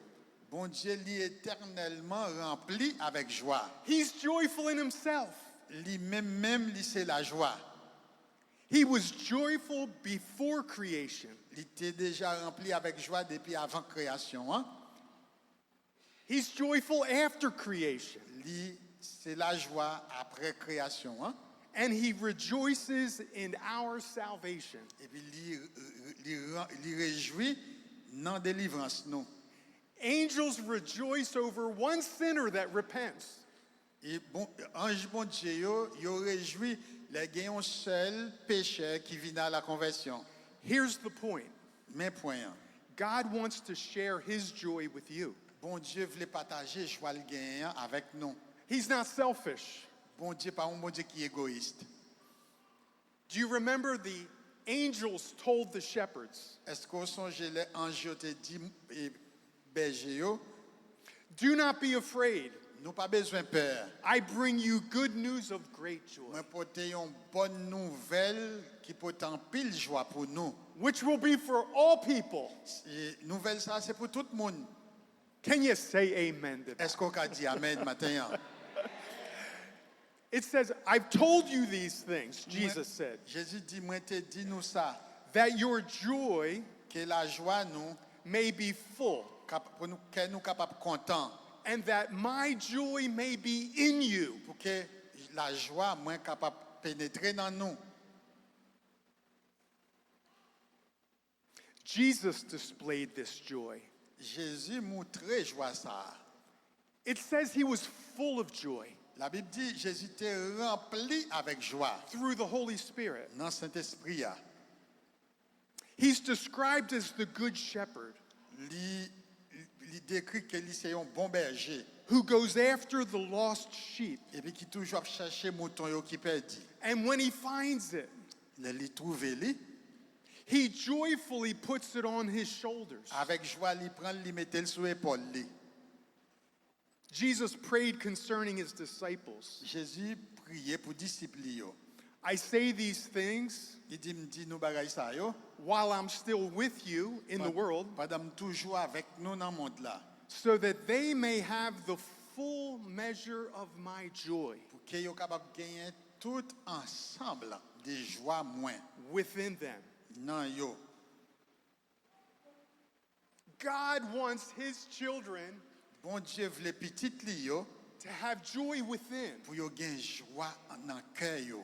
Bondye li etènèlman ranpli avèk jwa. He's joyful in himself. Li menm menm li se lajwa. He was joyful before creation. Li te deja ranpli avèk jwa depi avan kreyasyon an. He's joyful after creation. Li se lajwa apre kreyasyon an. And he rejoices in our salvation. Epi li, li, li, li rejwi nan delivrans nou. Angels rejoice over one sinner that repents. E bon, anj Bondye yo, yo rejwi lè gen yon sèl pechè ki vin a la konvèsyon. Here's the point. Men pwen an. God wants to share his joy with you. Bondye vle pataje jwa l genyen an avèk nou. He's not selfish. Bondye pa yon Bondye ki egoyis. Do you remember the angels told the shepherds, Èske w sonje lè anj yo te di e, bèje yo? "Do not be afraid. Nou pa bezwen pè. I bring you good news of great joy." Mwen pote yon bòn nouvèl ki pote anpil jwa pou nou. Which will be for all people. E nouvèl sa a se pou tout moun. Can you say amen to that? Èske w ka di amèn maten an? It says, "I've told you these things," Jesus said, Jezi di, mwen te di nou sa, "that your joy ke lajwa nou, may be full, kap, pou nou, kè nou kapab kontan, and that my joy may be in you." Pou ke lajwa mwen kapab penetre nan nou. Jesus displayed this joy. Jezi moutre jwa sa a. It says he was full of joy Labib di Jezi te ranpli avèk jwa through the Holy Spirit. Nan Sentespri a. He's described as the good shepherd Li, li dekri ke li se yon bon bèje who goes after the lost sheep. Epi ki toujou ap chèche mouton yo ki pèdi. And when he finds it, Lè li twouve li, he joyfully puts it on his shoulders. Avèk jwa li pran l, li mete l sou epòl li. Jesus prayed concerning his disciples. Jezi priye pou disip li yo. "I say these things Li di, m di nou bagay sa yo while I'm still with you in the world, pandan m toujou avèk nou nan mond la, so that they may have the full measure of my joy pou ke yo kapab genyen tout ansanm de jwa mwen within them." Nan yo. God wants his children Bondye vle pitit li yo to have joy within. Pou yo gen jwa nan kè yo.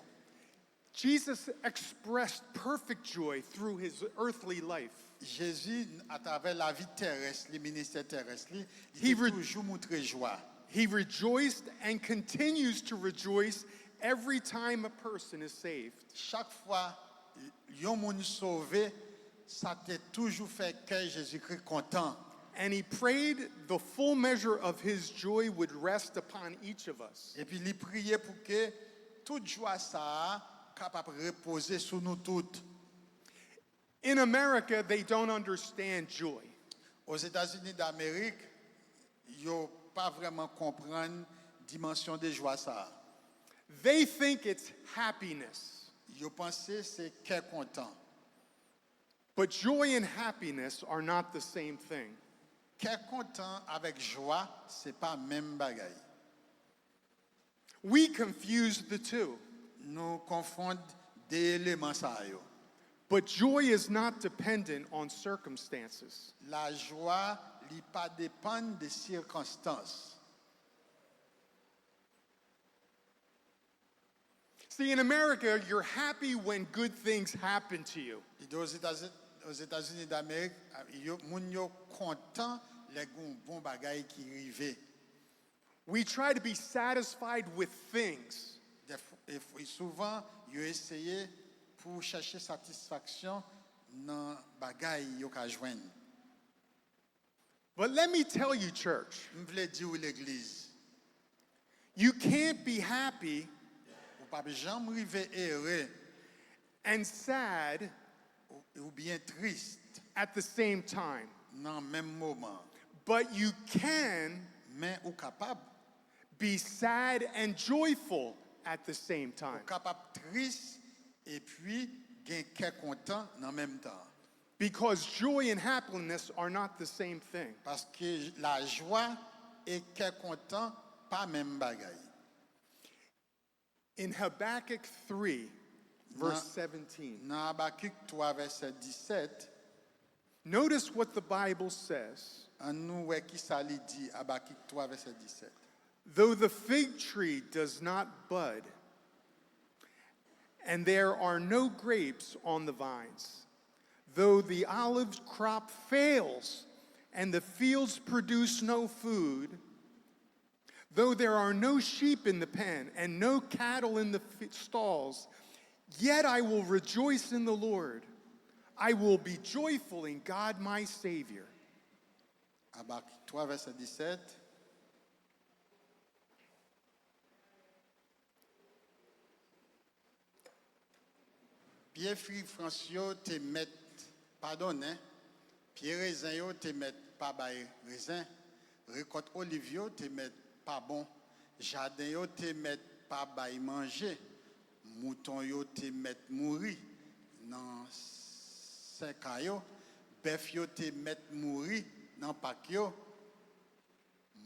Jesus expressed perfect joy through his earthly life. Jezi, atravè lavi terès li, ministè terès li, li te toujou moutre jwa. He rejoiced and continues to rejoice every time a person is saved. Chak fwa yon moun sove, sa te toujou fè kè Jezikri kontan. And he prayed the full measure of his joy would rest upon each of us. Epi li priye pou ke tout jwa sa a kapab repoze sou nou tout. In America, they don't understand joy. Ozetazini Damerik, yo pa vrèman konprann dimansyon de jwa sa a. They think it's happiness. Yo panse se kè kontan. But joy and happiness are not the same thing. Kè kontan avèk jwa, se pa menm bagay. We confuse the two. Nou konfonn de eleman sa yo. But joy is not dependent on circumstances. Lajwa, li pa depann de sikonstans. See, in America, you're happy when good things happen to you. Li di Ozetazini Damerik, moun yo kontan lè gen yon bon bagay ki rive. We try to be satisfied with things. Souvan, yo eseye pou chèche satisfaksyon nan bagay yo ka jwenn. But let me tell you, church, M vle di w, legliz, you can't be happy ou p ap janm rive ere and sad oubyen tris at the same time. Nan menm moman. But you can Men ou kapab be sad and joyful at the same time. Ou kapab tris epi gen kè kontan nan menm tan. Because joy and happiness are not the same thing. Paske lajwa e kè kontan pa menm bagay. In Habakkuk three, verse seventeen, Nan Abakik twa, vèsè disèt, notice what the Bible says. Ann nou wè ki sa li di, Abakik twa, vèsè disèt. Though the fig tree does not bud, and there are no grapes on the vines, though the olive crop fails, and the fields produce no food, though there are no sheep in the pen, and no cattle in the stalls, yet I will rejoice in the Lord. I will be joyful in God my Savior. Abakik twa, vèsè disèt. Pye fig frans yo te mèt pa donnen, pye rezen yo te mèt pa bay rezen, rekòt oliv yo te mèt pa bon, jaden yo te mèt pa bay manje, mouton yo te mèt mouri nan sèka yo, bèf yo te mèt mouri nan pak yo.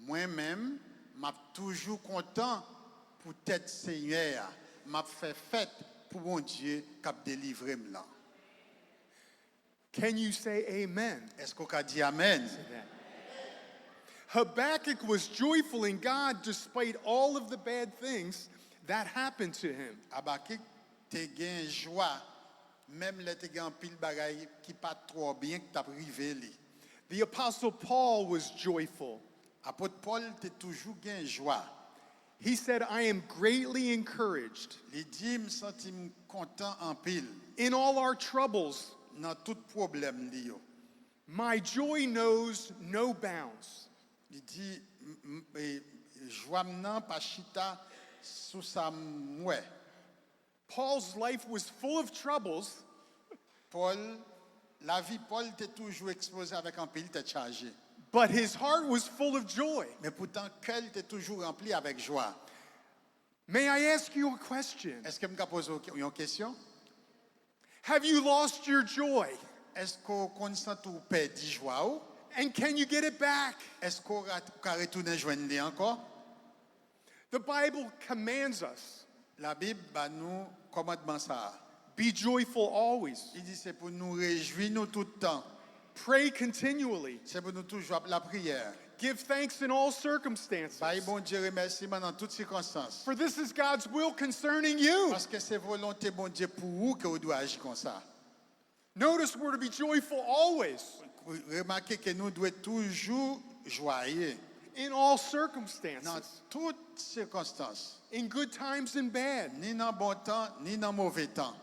Mwen menm, m ap toujou kontan poutèt Senyè a, m ap fè fèt pou Bondye k ap delivre m lan. Can you say amen? Èske w ka di amèn? Habakkuk was joyful in God despite all of the bad things that happened to him. Abakik te gen jwa menm lè te gen anpil bagay ki pa t twò byen ki t ap rive li. The Apostle Paul was joyful. Apot Pòl te toujou gen jwa. He said, I am greatly encouraged. Li di, M santi m kontan anpil. In all our troubles, Nan tout pwoblèm li yo. My joy knows no bounds. Li di, "M- m- e, Jwa m nan pa chita sou sa m wè." Paul's life was full of troubles, Pòl, lavi Pòl te toujou ekspoze avèk anpil tèt chaje. But his heart was full of joy. Men poutan, kè l te toujou ranpli avèk jwa. May I ask you a question? Èske m ka poze w yon kesyon? Have you lost your joy? Èske w konn santi w pèdi jwa w? And can you get it back? Èske w ka retounen jwenn li ankò? The Bible commands us. Labib ba nou kòmandman sa a. Be joyful always. Li di se pou nou rejwi nou tout tan. Pray continually. Se pou nou toujou ap lapriyè. Give thanks in all circumstances. Bay Bondye remèsiman nan tout sikonstans. For this is God's will concerning you. Paske se volonte Bondye pou ou ke ou dwe aji konsa. Notice we're to be joyful always. Remake ke nou dwe toujou jwaye. In all circumstances. Nan tout sikonstans. In good times and bad. Ni nan bon tan, ni nan move tan.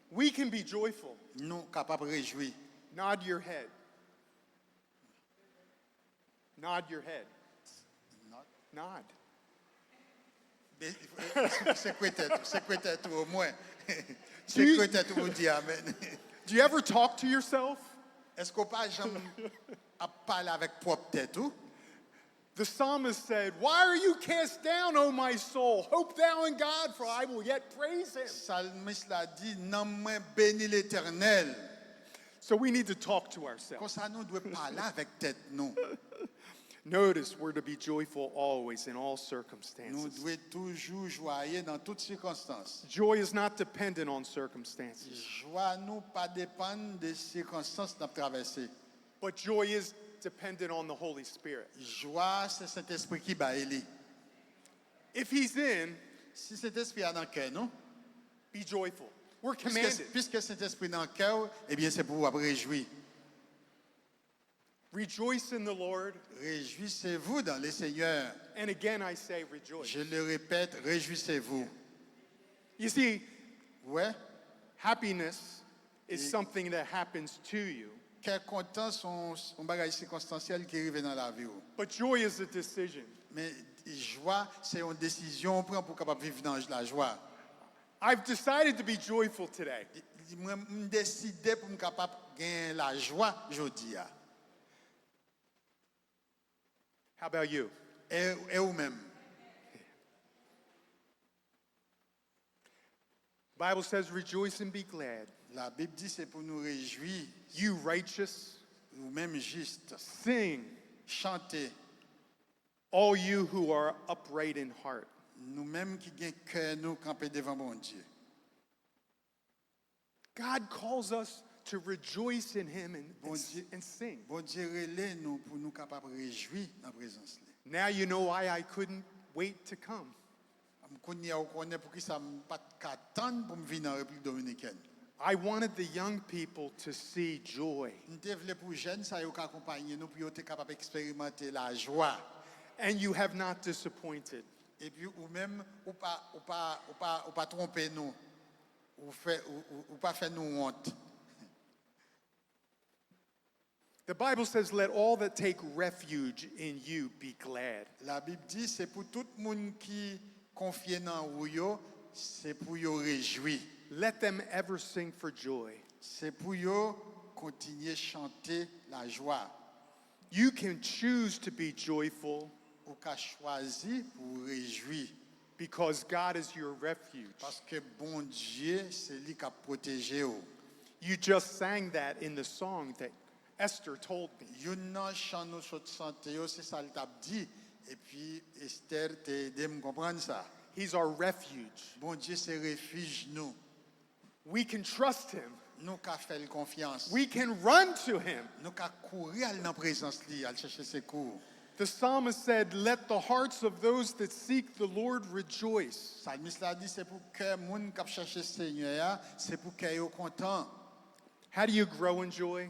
We can be joyful. Nou kapab rejwi. Nod your head. Nod your head. Nod. Sekwe tèt ou, sekwe tèt ou omwen. Sekwe tèt ou pou di amèn. Do you ever talk to yourself? Èske w pa janm ap pale avèk pwòp tèt ou? The psalmist said, Why are you cast down, O my soul? Hope thou in God, for I will yet praise him. Salmis la di, nanm mwen beni Letènèl. So we need to talk to ourselves. Konsa nou dwe pale avèk tèt nou. Notice we're to be joyful always in all Nou circumstances. Dwe toujou jwaye nan tout sikonstans. Joy is not dependent on circumstances, Jwa nou pa depann de sikonstans n ap travèse. but joy is dependent on the Holy Spirit. Jwa se Sentespri ki bay li. If He's in, Si Sentespri a nan kè nou, be joyful. We're piske, commanded. Piske Sentespri nan kè w, ebyen se pou w ap rejwi. Rejoice in the Lord. Réjouissez-vous dans le Seigneur. And again, I say rejoice. Je le répète, réjouissez-vous. You see, Ouais, happiness is something that happens to you, kè kontan se yon yon bagay sikonstansyèl ki rive nan lavi w. But joy is a decision. Men jwa se yon desizyon w pran pou w kapab viv nan lajwa. I've decided to be joyful today. Mwen, m deside pou m kapab gen lajwa jodi a. How about you? E, e ou menm? Bible says, "Rejoice and be glad." Labib di se pou nou rejwi. You righteous, Ou menm jis. Sing, Chante. All you who are upright in heart. Nou menm ki gen kè nou kanpe devan Bondye. God calls us to rejoice in Him and, and, Bondye, and sing. Bondye rele nou pou nou kapab rejwi nan prezans li. Now you know why I couldn't wait to come. Kounye a ou konnen poukisa m pa t ka tann pou m vin an Repiblik Dominikèn. I wanted the young people to see joy. M te vle pou jèn sa yo ka akonpanye nou pou yo te kapab eksperimante lajwa. And you have not disappointed. Epi ou menm, ou pa, ou pa, ou pa, ou pa twonpe nou. Ou, fè, ou, ou, ou pa fè nou wont. The Bible says, "Let all that take refuge in you be glad." Labib di se pou tout moun ki konfye nan ou yo, se pou yo rejwi. Let them ever sing for joy. Se pou yo kontinye chante lajwa. You can choose to be joyful Ou ka chwazi pou w rejwi. Because God is your refuge. Paske Bondye se li k ap pwoteje w. You just sang that in the song that Esther told me. Youn nan chan nou sot chante yo, se sa l t ap di. Epi Esther te ede m konprann sa. He's our refuge. Bondye se refij nou. We can trust Him. Nou ka fè l konfyans. We can run to Him. Nou ka kouri al nan prezans li, al chèche sekou. The psalmist said, "Let the hearts of those that seek the Lord rejoice." Salmis la di se pou kè moun k ap chèche Senyè a, se pou kè yo kontan. How do you grow in joy?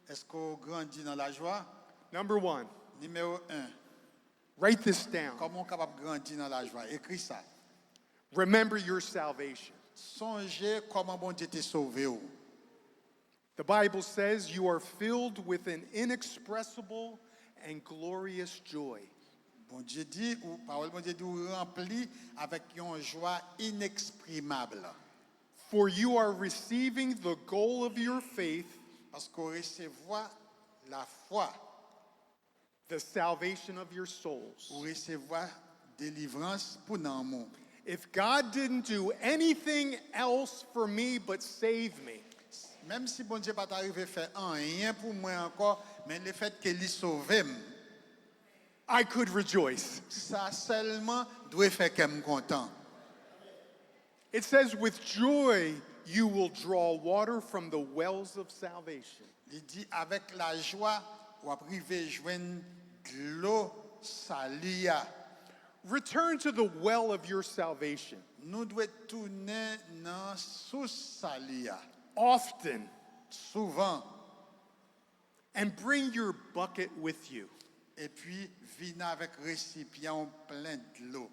Èske w grandi nan lajwa? Number one, Nimewo en, write this down. Kòman w kapab grandi nan lajwa? Ekri sa. Remember your salvation. Sonje kòman Bondye te sove w. The Bible says you are filled with an inexpressible and glorious joy. Bondye di, ou, pawòl Bondye di, ou ranpli avèk yon jwa ineksprimab. For you are receiving the goal of your faith, Paske w resevwa lafwa, the salvation of your souls. Ou resevwa delivrans pou nanm ou. If God didn't do anything else for me but save me, Menm si Bondye pa ta rive fè anyen pou mwen ankò, men lefètke li sove m, I could rejoice. Sa sèlman dwe fè kè m kontan. It says, "With joy you will draw water from the wells of salvation." Li di, avèk lajwa, w ap rive jwenn dlo sali a. Return to the well of your salvation Nou dwe tounen nan sous sali a. Often Souvan. And bring your bucket with you. Epi vin avèk resipyan w plen dlo.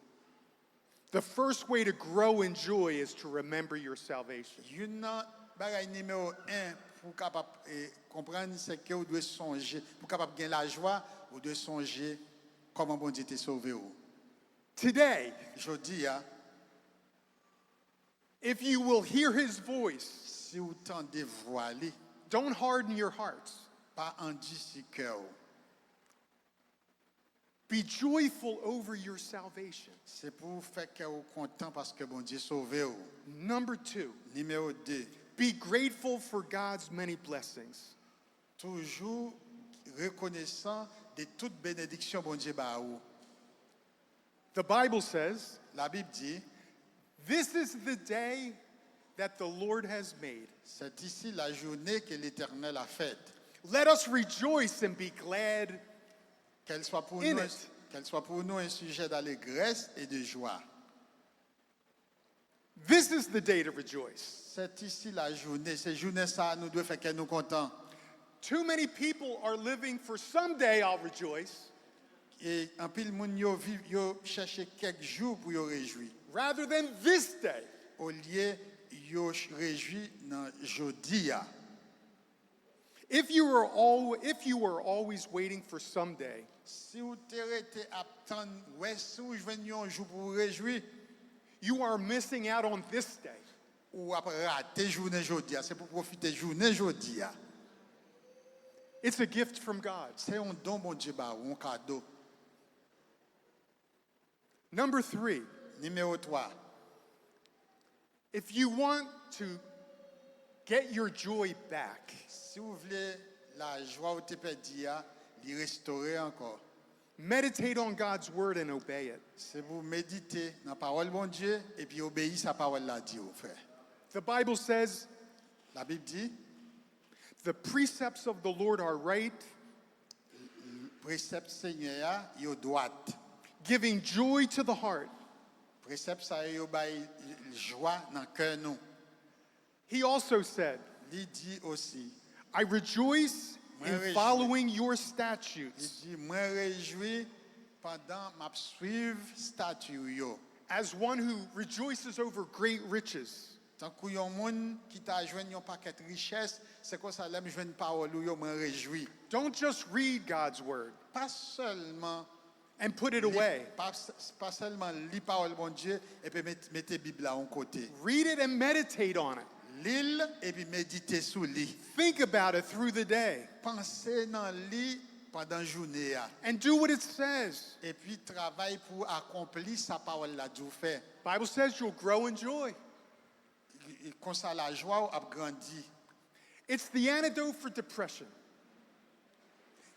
The first way to grow in joy is to remember your salvation. Youn nan bagay nimewo en pou w kapab eh, konprann, se ke w dwe sonje, pou w kapab gen lajwa, ou dwe sonje kòman Bondye te sove w. Today, Jodi a, if you will hear His voice, si w tande vwa li, don't harden your hearts. Pa andisi kè w. Be joyful over your salvation. Se pou w fè kè w kontan paske Bondye sove w. Number two, Nimewo de, be grateful for God's many blessings. Toujou rekonesan de tout benediksyon Bondye ba ou. The Bible says, Labib di, "This is the day that the Lord has made. C'est ici la journée que l'Éternel a faite. Let us rejoice and be glad." Qu'elle soit pour In nous, it. Qu'elle soit pour nous un sujet d'allégresse et de joie. This is the day to rejoice. C'est ici la journée. Se jounen sa a, nou dwe fè kè nou kontan. Too many people are living for "Someday I'll rejoice," E anpil moun yo viv, yo chèche kèk jou pou yo rejwi. rather than "This day." Olye yo ch- rejwi nan jodi a. If you are all, if you are always waiting for "Someday," Si w te rete ap tann wè si w jwenn yon jou pou w rejwi, you are missing out on "This day." ou ap rate jounen jodi a. Se pou w pwofite jounen jodi a. It's a gift from God. Se yon don Bondye ba ou, yon kado. Number three, Nimewo twa, if you want to get your joy back, si w vle lajwa w te pèdi a, li restore ankò. Meditate on God's word and obey it. Se pou w medite nan pawòl Bondye epi obeyi sa pawòl la di w fè. The Bible says, Labib di, "The precepts of the Lord are right, presèp Senyè a yo dwat. giving joy to the heart." Presèp sa yo, yo bay jwa nan kè nou. He also said, Li di osi, "I rejoice Mwen in rejwi. following your Li statutes, di, mwen rejwi pandan m ap swiv stati w yo. as one who rejoices over great riches." Tankou yon moun ki ta jwenn yon pakèt richès, se konsa lè m jwenn pawòl ou yo, mwen rejwi. Don't just read God's word Pa sèlman and put it li- away. pa, pa sèlman li pawòl Bondye epi met- mete Bib la yon kote. Read it and meditate on it. Li l epi medite sou li. Think about it through the day Panse nan li pandan jounen an. and do what it says. Epi travay pou w akonpli sa pawòl la di w fè. Bible says you'll grow in joy. E konsa lajwa w ap grandi. It's the antidote for depression.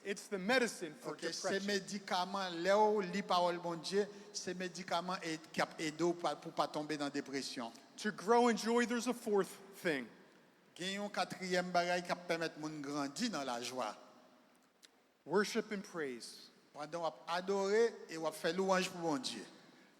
It's the medicine for Ok, se depression. Medikaman, lè w li pawòl Bondye, se medikaman e- k ap ede w pa- pou pa tonbe nan depresyon. To grow in joy, there's a fourth thing. Gen yon katriyèm bagay k ap pèmèt moun grandi nan lajwa. Worship and praise. Pandan w ap adore e w ap fè lwanj pou Bondye.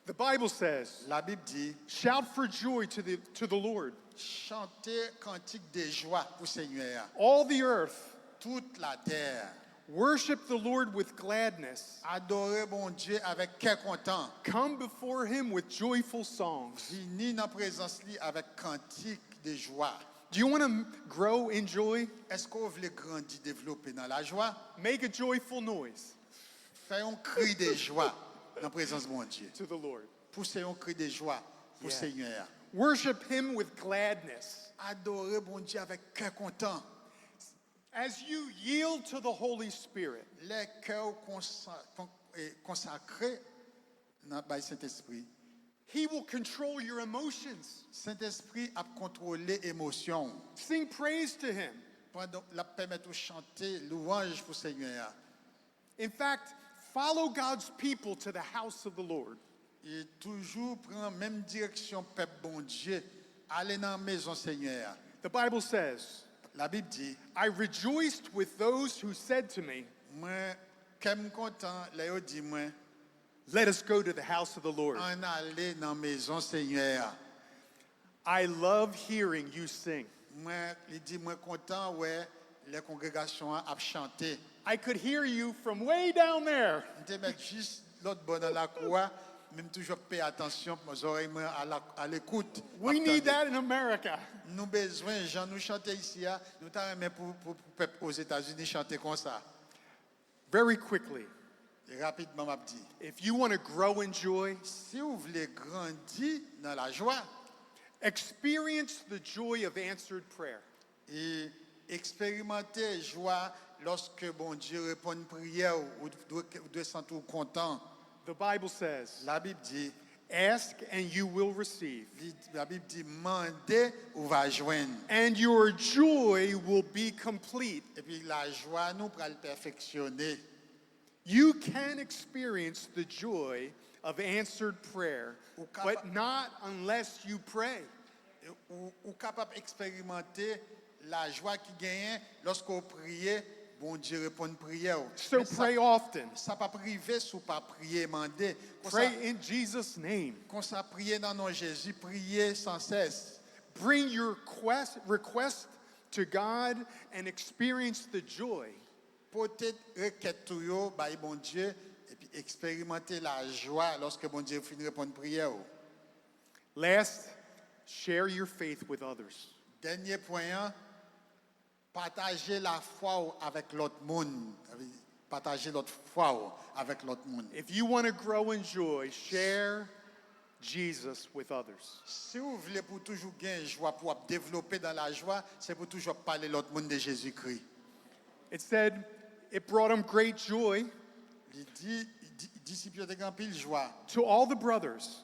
The Bible says, Labib di, "Shout for joy to the, to the Lord, chante kantik de jwa pou Senyè a. all the earth. Tout latè, Worship the Lord with gladness. Adore Bondye avèk kè kontan. Come before him with joyful songs." Vini nan prezans li avèk kantik de jwa. Do you want to grow in joy? Èske w vle grandi, devlope nan lajwa? Make a joyful noise Fè yon kri de jwa nan prezans Bondye. to the Lord. Pouse yon kri de jwa pou Yeah. Senyè a. Worship him with gladness. Adore Bondye avèk kè kontan. As you yield to the Holy Spirit, Lè kè w konsa- kon- e, konsakre nan bay Sentespri, he will control your emotions. Sentespri ap kontwole emosyon w. Sing praise to him. Pandan l ap pèmèt ou chante lwanj pou Senyè a. In fact, follow God's people to the house of the Lord. E toujou pran menm direksyon pèp Bondye, ale nan mezon Senyè a. The Bible says, Labib di, "I rejoiced with those who said to me, mwen, kè m kontan lè yo di mwen, 'Let us go to the house of the Lord.'" ann ale nan mezon Senyè a. I love hearing you sing. Mwen, li di, mwen kontan wè lè kongregasyon an ap chante. I could hear you from way down there. M te mèt jis lòt bò nan lakou a, men m toujou ap peye atansyon, zòrèy mwen a la- a lekout. We Ap need tande. That in America. Nou bezwen, jan nou chante isi a, nou ta renmen pou, pou, pou pèp Ozetazini chante konsa. Very quickly, E rapidman, m ap di, if you want to grow in joy, si w vle grandi nan lajwa, experience the joy of answered prayer. E eksperimante jwa lòske Bondye reponn priyè w, ou dwe, ou dwe santi w kontan. The Bible says, Labib di, "Ask and you will receive, li, Labib di, mande, ou va jwenn. and your joy will be complete." Epi lajwa nou pral pèfeksyone. You can experience the joy of answered prayer, Ou kapa- but not unless you pray. Ou, ou kapab eksperimante lajwa ki genyen lòske w priye, Bondye reponn priyè w. So Men sa- pray often. Sa p ap rive si w pa priye mande. Konsa, Pray in Jesus' name. Konsa, priye nan non Jezi, priye san sès. Bring your quest, request to God and experience the joy. Pote rekèt ou yo bay Bondye, epi eksperimante lajwa lòske Bondye fin reponn priyè w. Last, share your faith with others. Dènye pwen an, pataje lafwa w avèk lòt moun. Pataje lòt fwa w avèk lòt moun. If you want to grow in joy, share Jesus with others. Si w vle pou w toujou gen jwa, pou w ap devlope nan lajwa, se pou w toujou ap pale lòt moun de Jezikri. It said, it brought him great joy Li di, di disip yo te gen anpil jwa. To all the brothers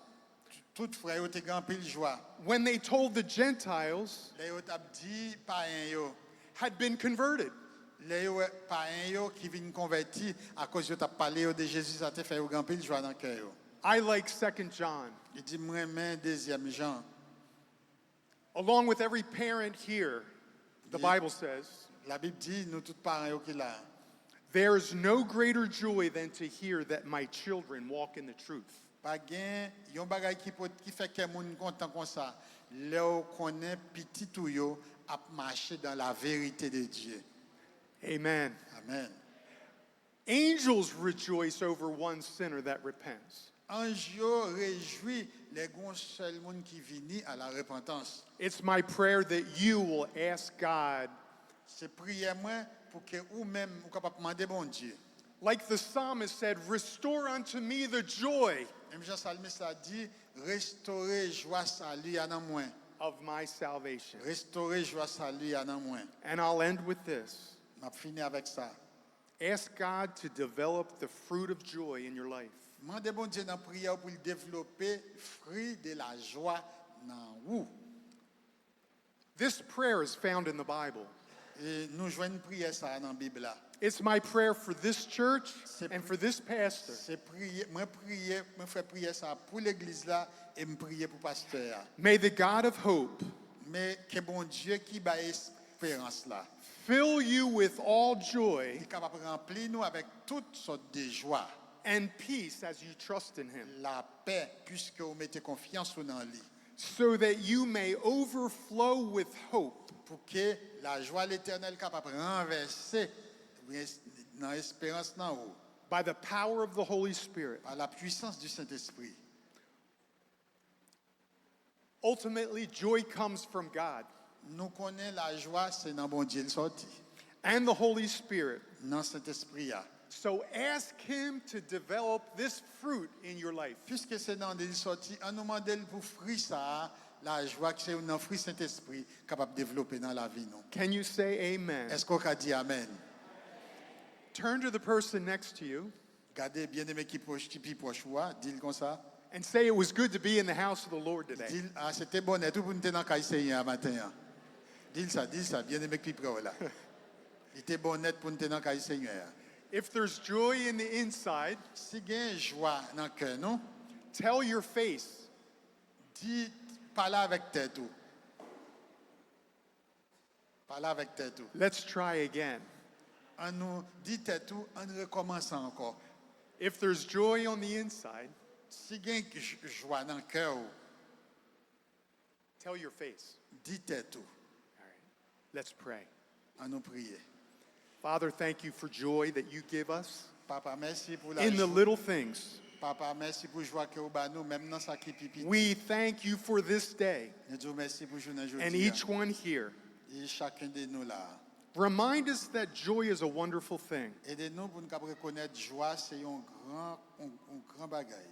Tout frè yo te gen anpil jwa. When they told the Gentiles Lè yo t ap di payen yo, had been converted. Lè yo wè payen yo ki vin konvèti akoz yo t ap pale yo de Jezi, sa te fè yo gen anpil jwa nan kè yo. I like Second John. Li di, "M renmen dezyèm Jan." Along with every parent here, the Yeah. Bible says, Labib di, nou tout paran yo ki la. There's no greater joy than to hear that my children walk in the truth. Pa gen yon bagay ki pot, ki fè kè moun kontan konsa, lè w konnen pitit ou yo ap mache dans la vérité de Dieu. Amen. Amen. Angels rejoice over one sinner that repents. Anj yo rejwi lè gen yon sèl moun ki vini à la repentance. It's my prayer that you will ask God, Se priyè mwen pou ke ou menm ou kapab mande Bondye. Like the psalmist said, restore unto me the joy Menm jan salmis la di, restore jwa sali a nan mwen. Of my salvation. Restore jwa sali a nan mwen. And I'll end with this. M ap fini avèk sa. Ask God to develop the fruit of joy in your life. Mande Bondye nan priyè w pou l devlope fri de lajwa nan ou. This prayer is found in the Bible. E nou jwenn priyè sa a nan Bib la. It's my prayer for this church Se- and for this pastor. Se priyè, mwen priyè, mwen fè priyè sa a pou legliz la e m priyè pou pastè a. May the God of hope Men ke Bondye ki bay esperans la, fill you with all joy li kapab ranpli nou avèk tout sòt de jwa, and peace as you trust in Him. lapè, piske ou mete konfyans ou nan li. So that you may overflow with hope Pou ke lajwa Letènèl kapab ranvèse nan esperans nan ou, by the power of the Holy Spirit. Par la puissance du Saint-Esprit. Ultimately, joy comes from God Nou konnen lajwa se nan Bondye l sòti, and the Holy Spirit. Nan Sentespri a. So ask Him to develop this fruit in your life. Piske se nan li l sòti, an nou mande l pou fri sa a, lajwa ki se youn nan fri Sentespri, kapab devlope nan lavi nou. Can you say amen? Èske w ka di amèn? Turn to the person next to you Gade byeneme ki pwòch, ki pi pwòch ou a, di l konsa. And say, it was good to be in the house of the Lord today. Di l, a, se te bonnèt wi pou n te nan kay Senyè a maten an. Di l sa, di l sa, byeneme ki pi prè w la. Li te bonnèt pou n te nan kay Senyè a. If there's joy in the inside, Si gen jwa nan kè nou, tell your face, di, pale avèk tèt ou. Pale avèk tèt ou. Let's try again. An nou di tèt ou, an n rekòmanse ankò. If there's joy on the inside, Si gen j- jwa nan kè w, tell your face. Di tèt ou. All right. Let's pray. An nou priye. Father, thank you for joy that you give us Papa, mèsi pou in the lajwa. Little things. Papa, mèsi pou jwa ke w ba nou, menm nan sa ki pi piti. We thank you for this day Nou di w mèsi pou jounen and jodi each one here. E chakun de nou la. Remind us that joy is a wonderful thing. Ede nou pou n kab rekonèt jwa se yon gran, yon, yon gran bagay.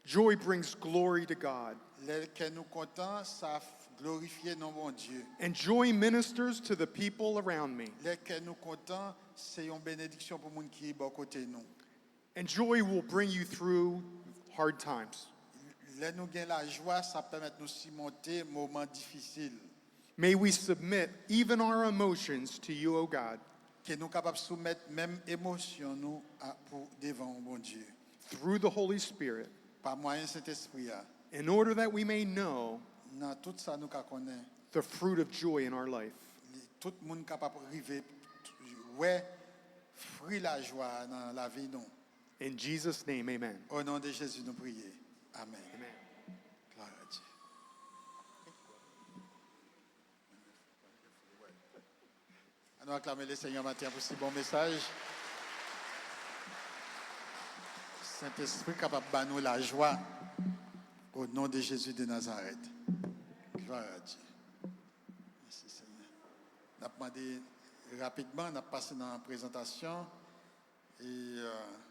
Joy brings glory to God. Lè kè nou kontan, sa f- glorifye non Bondye. And joy ministers to the people around me. Lè kè nou kontan, se yon benediksyon pou moun ki bò kote nou. And joy will bring you through hard times. Lè nou gen lajwa, sa pèmèt nou simonte moman difisil. May we submit even our emotions to you, O God. Ke nou kapab soumèt menm emosyon nou a, pou devan Bondye. Through the Holy Spirit, Pa mwayen Sentespri a, in order that we may know nan tout sa nou ka konnen, the fruit of joy in our life. li- tout moun kapab rive wè fwi lajwa nan lavi nou. In Jesus' name, amen. O non de Jezi nou priye. Amen. Amen. Glwa a Dye. Ann nou aklame Lesenyè maten an pou si bon mesaj. Sentespri kapab ba nou lajwa. O non de Jezi de Nazarèt. Glwa a Dye. Mèsi Senyè. N ap mande rapidman, n ap pase nan prezantasyon. E, euh,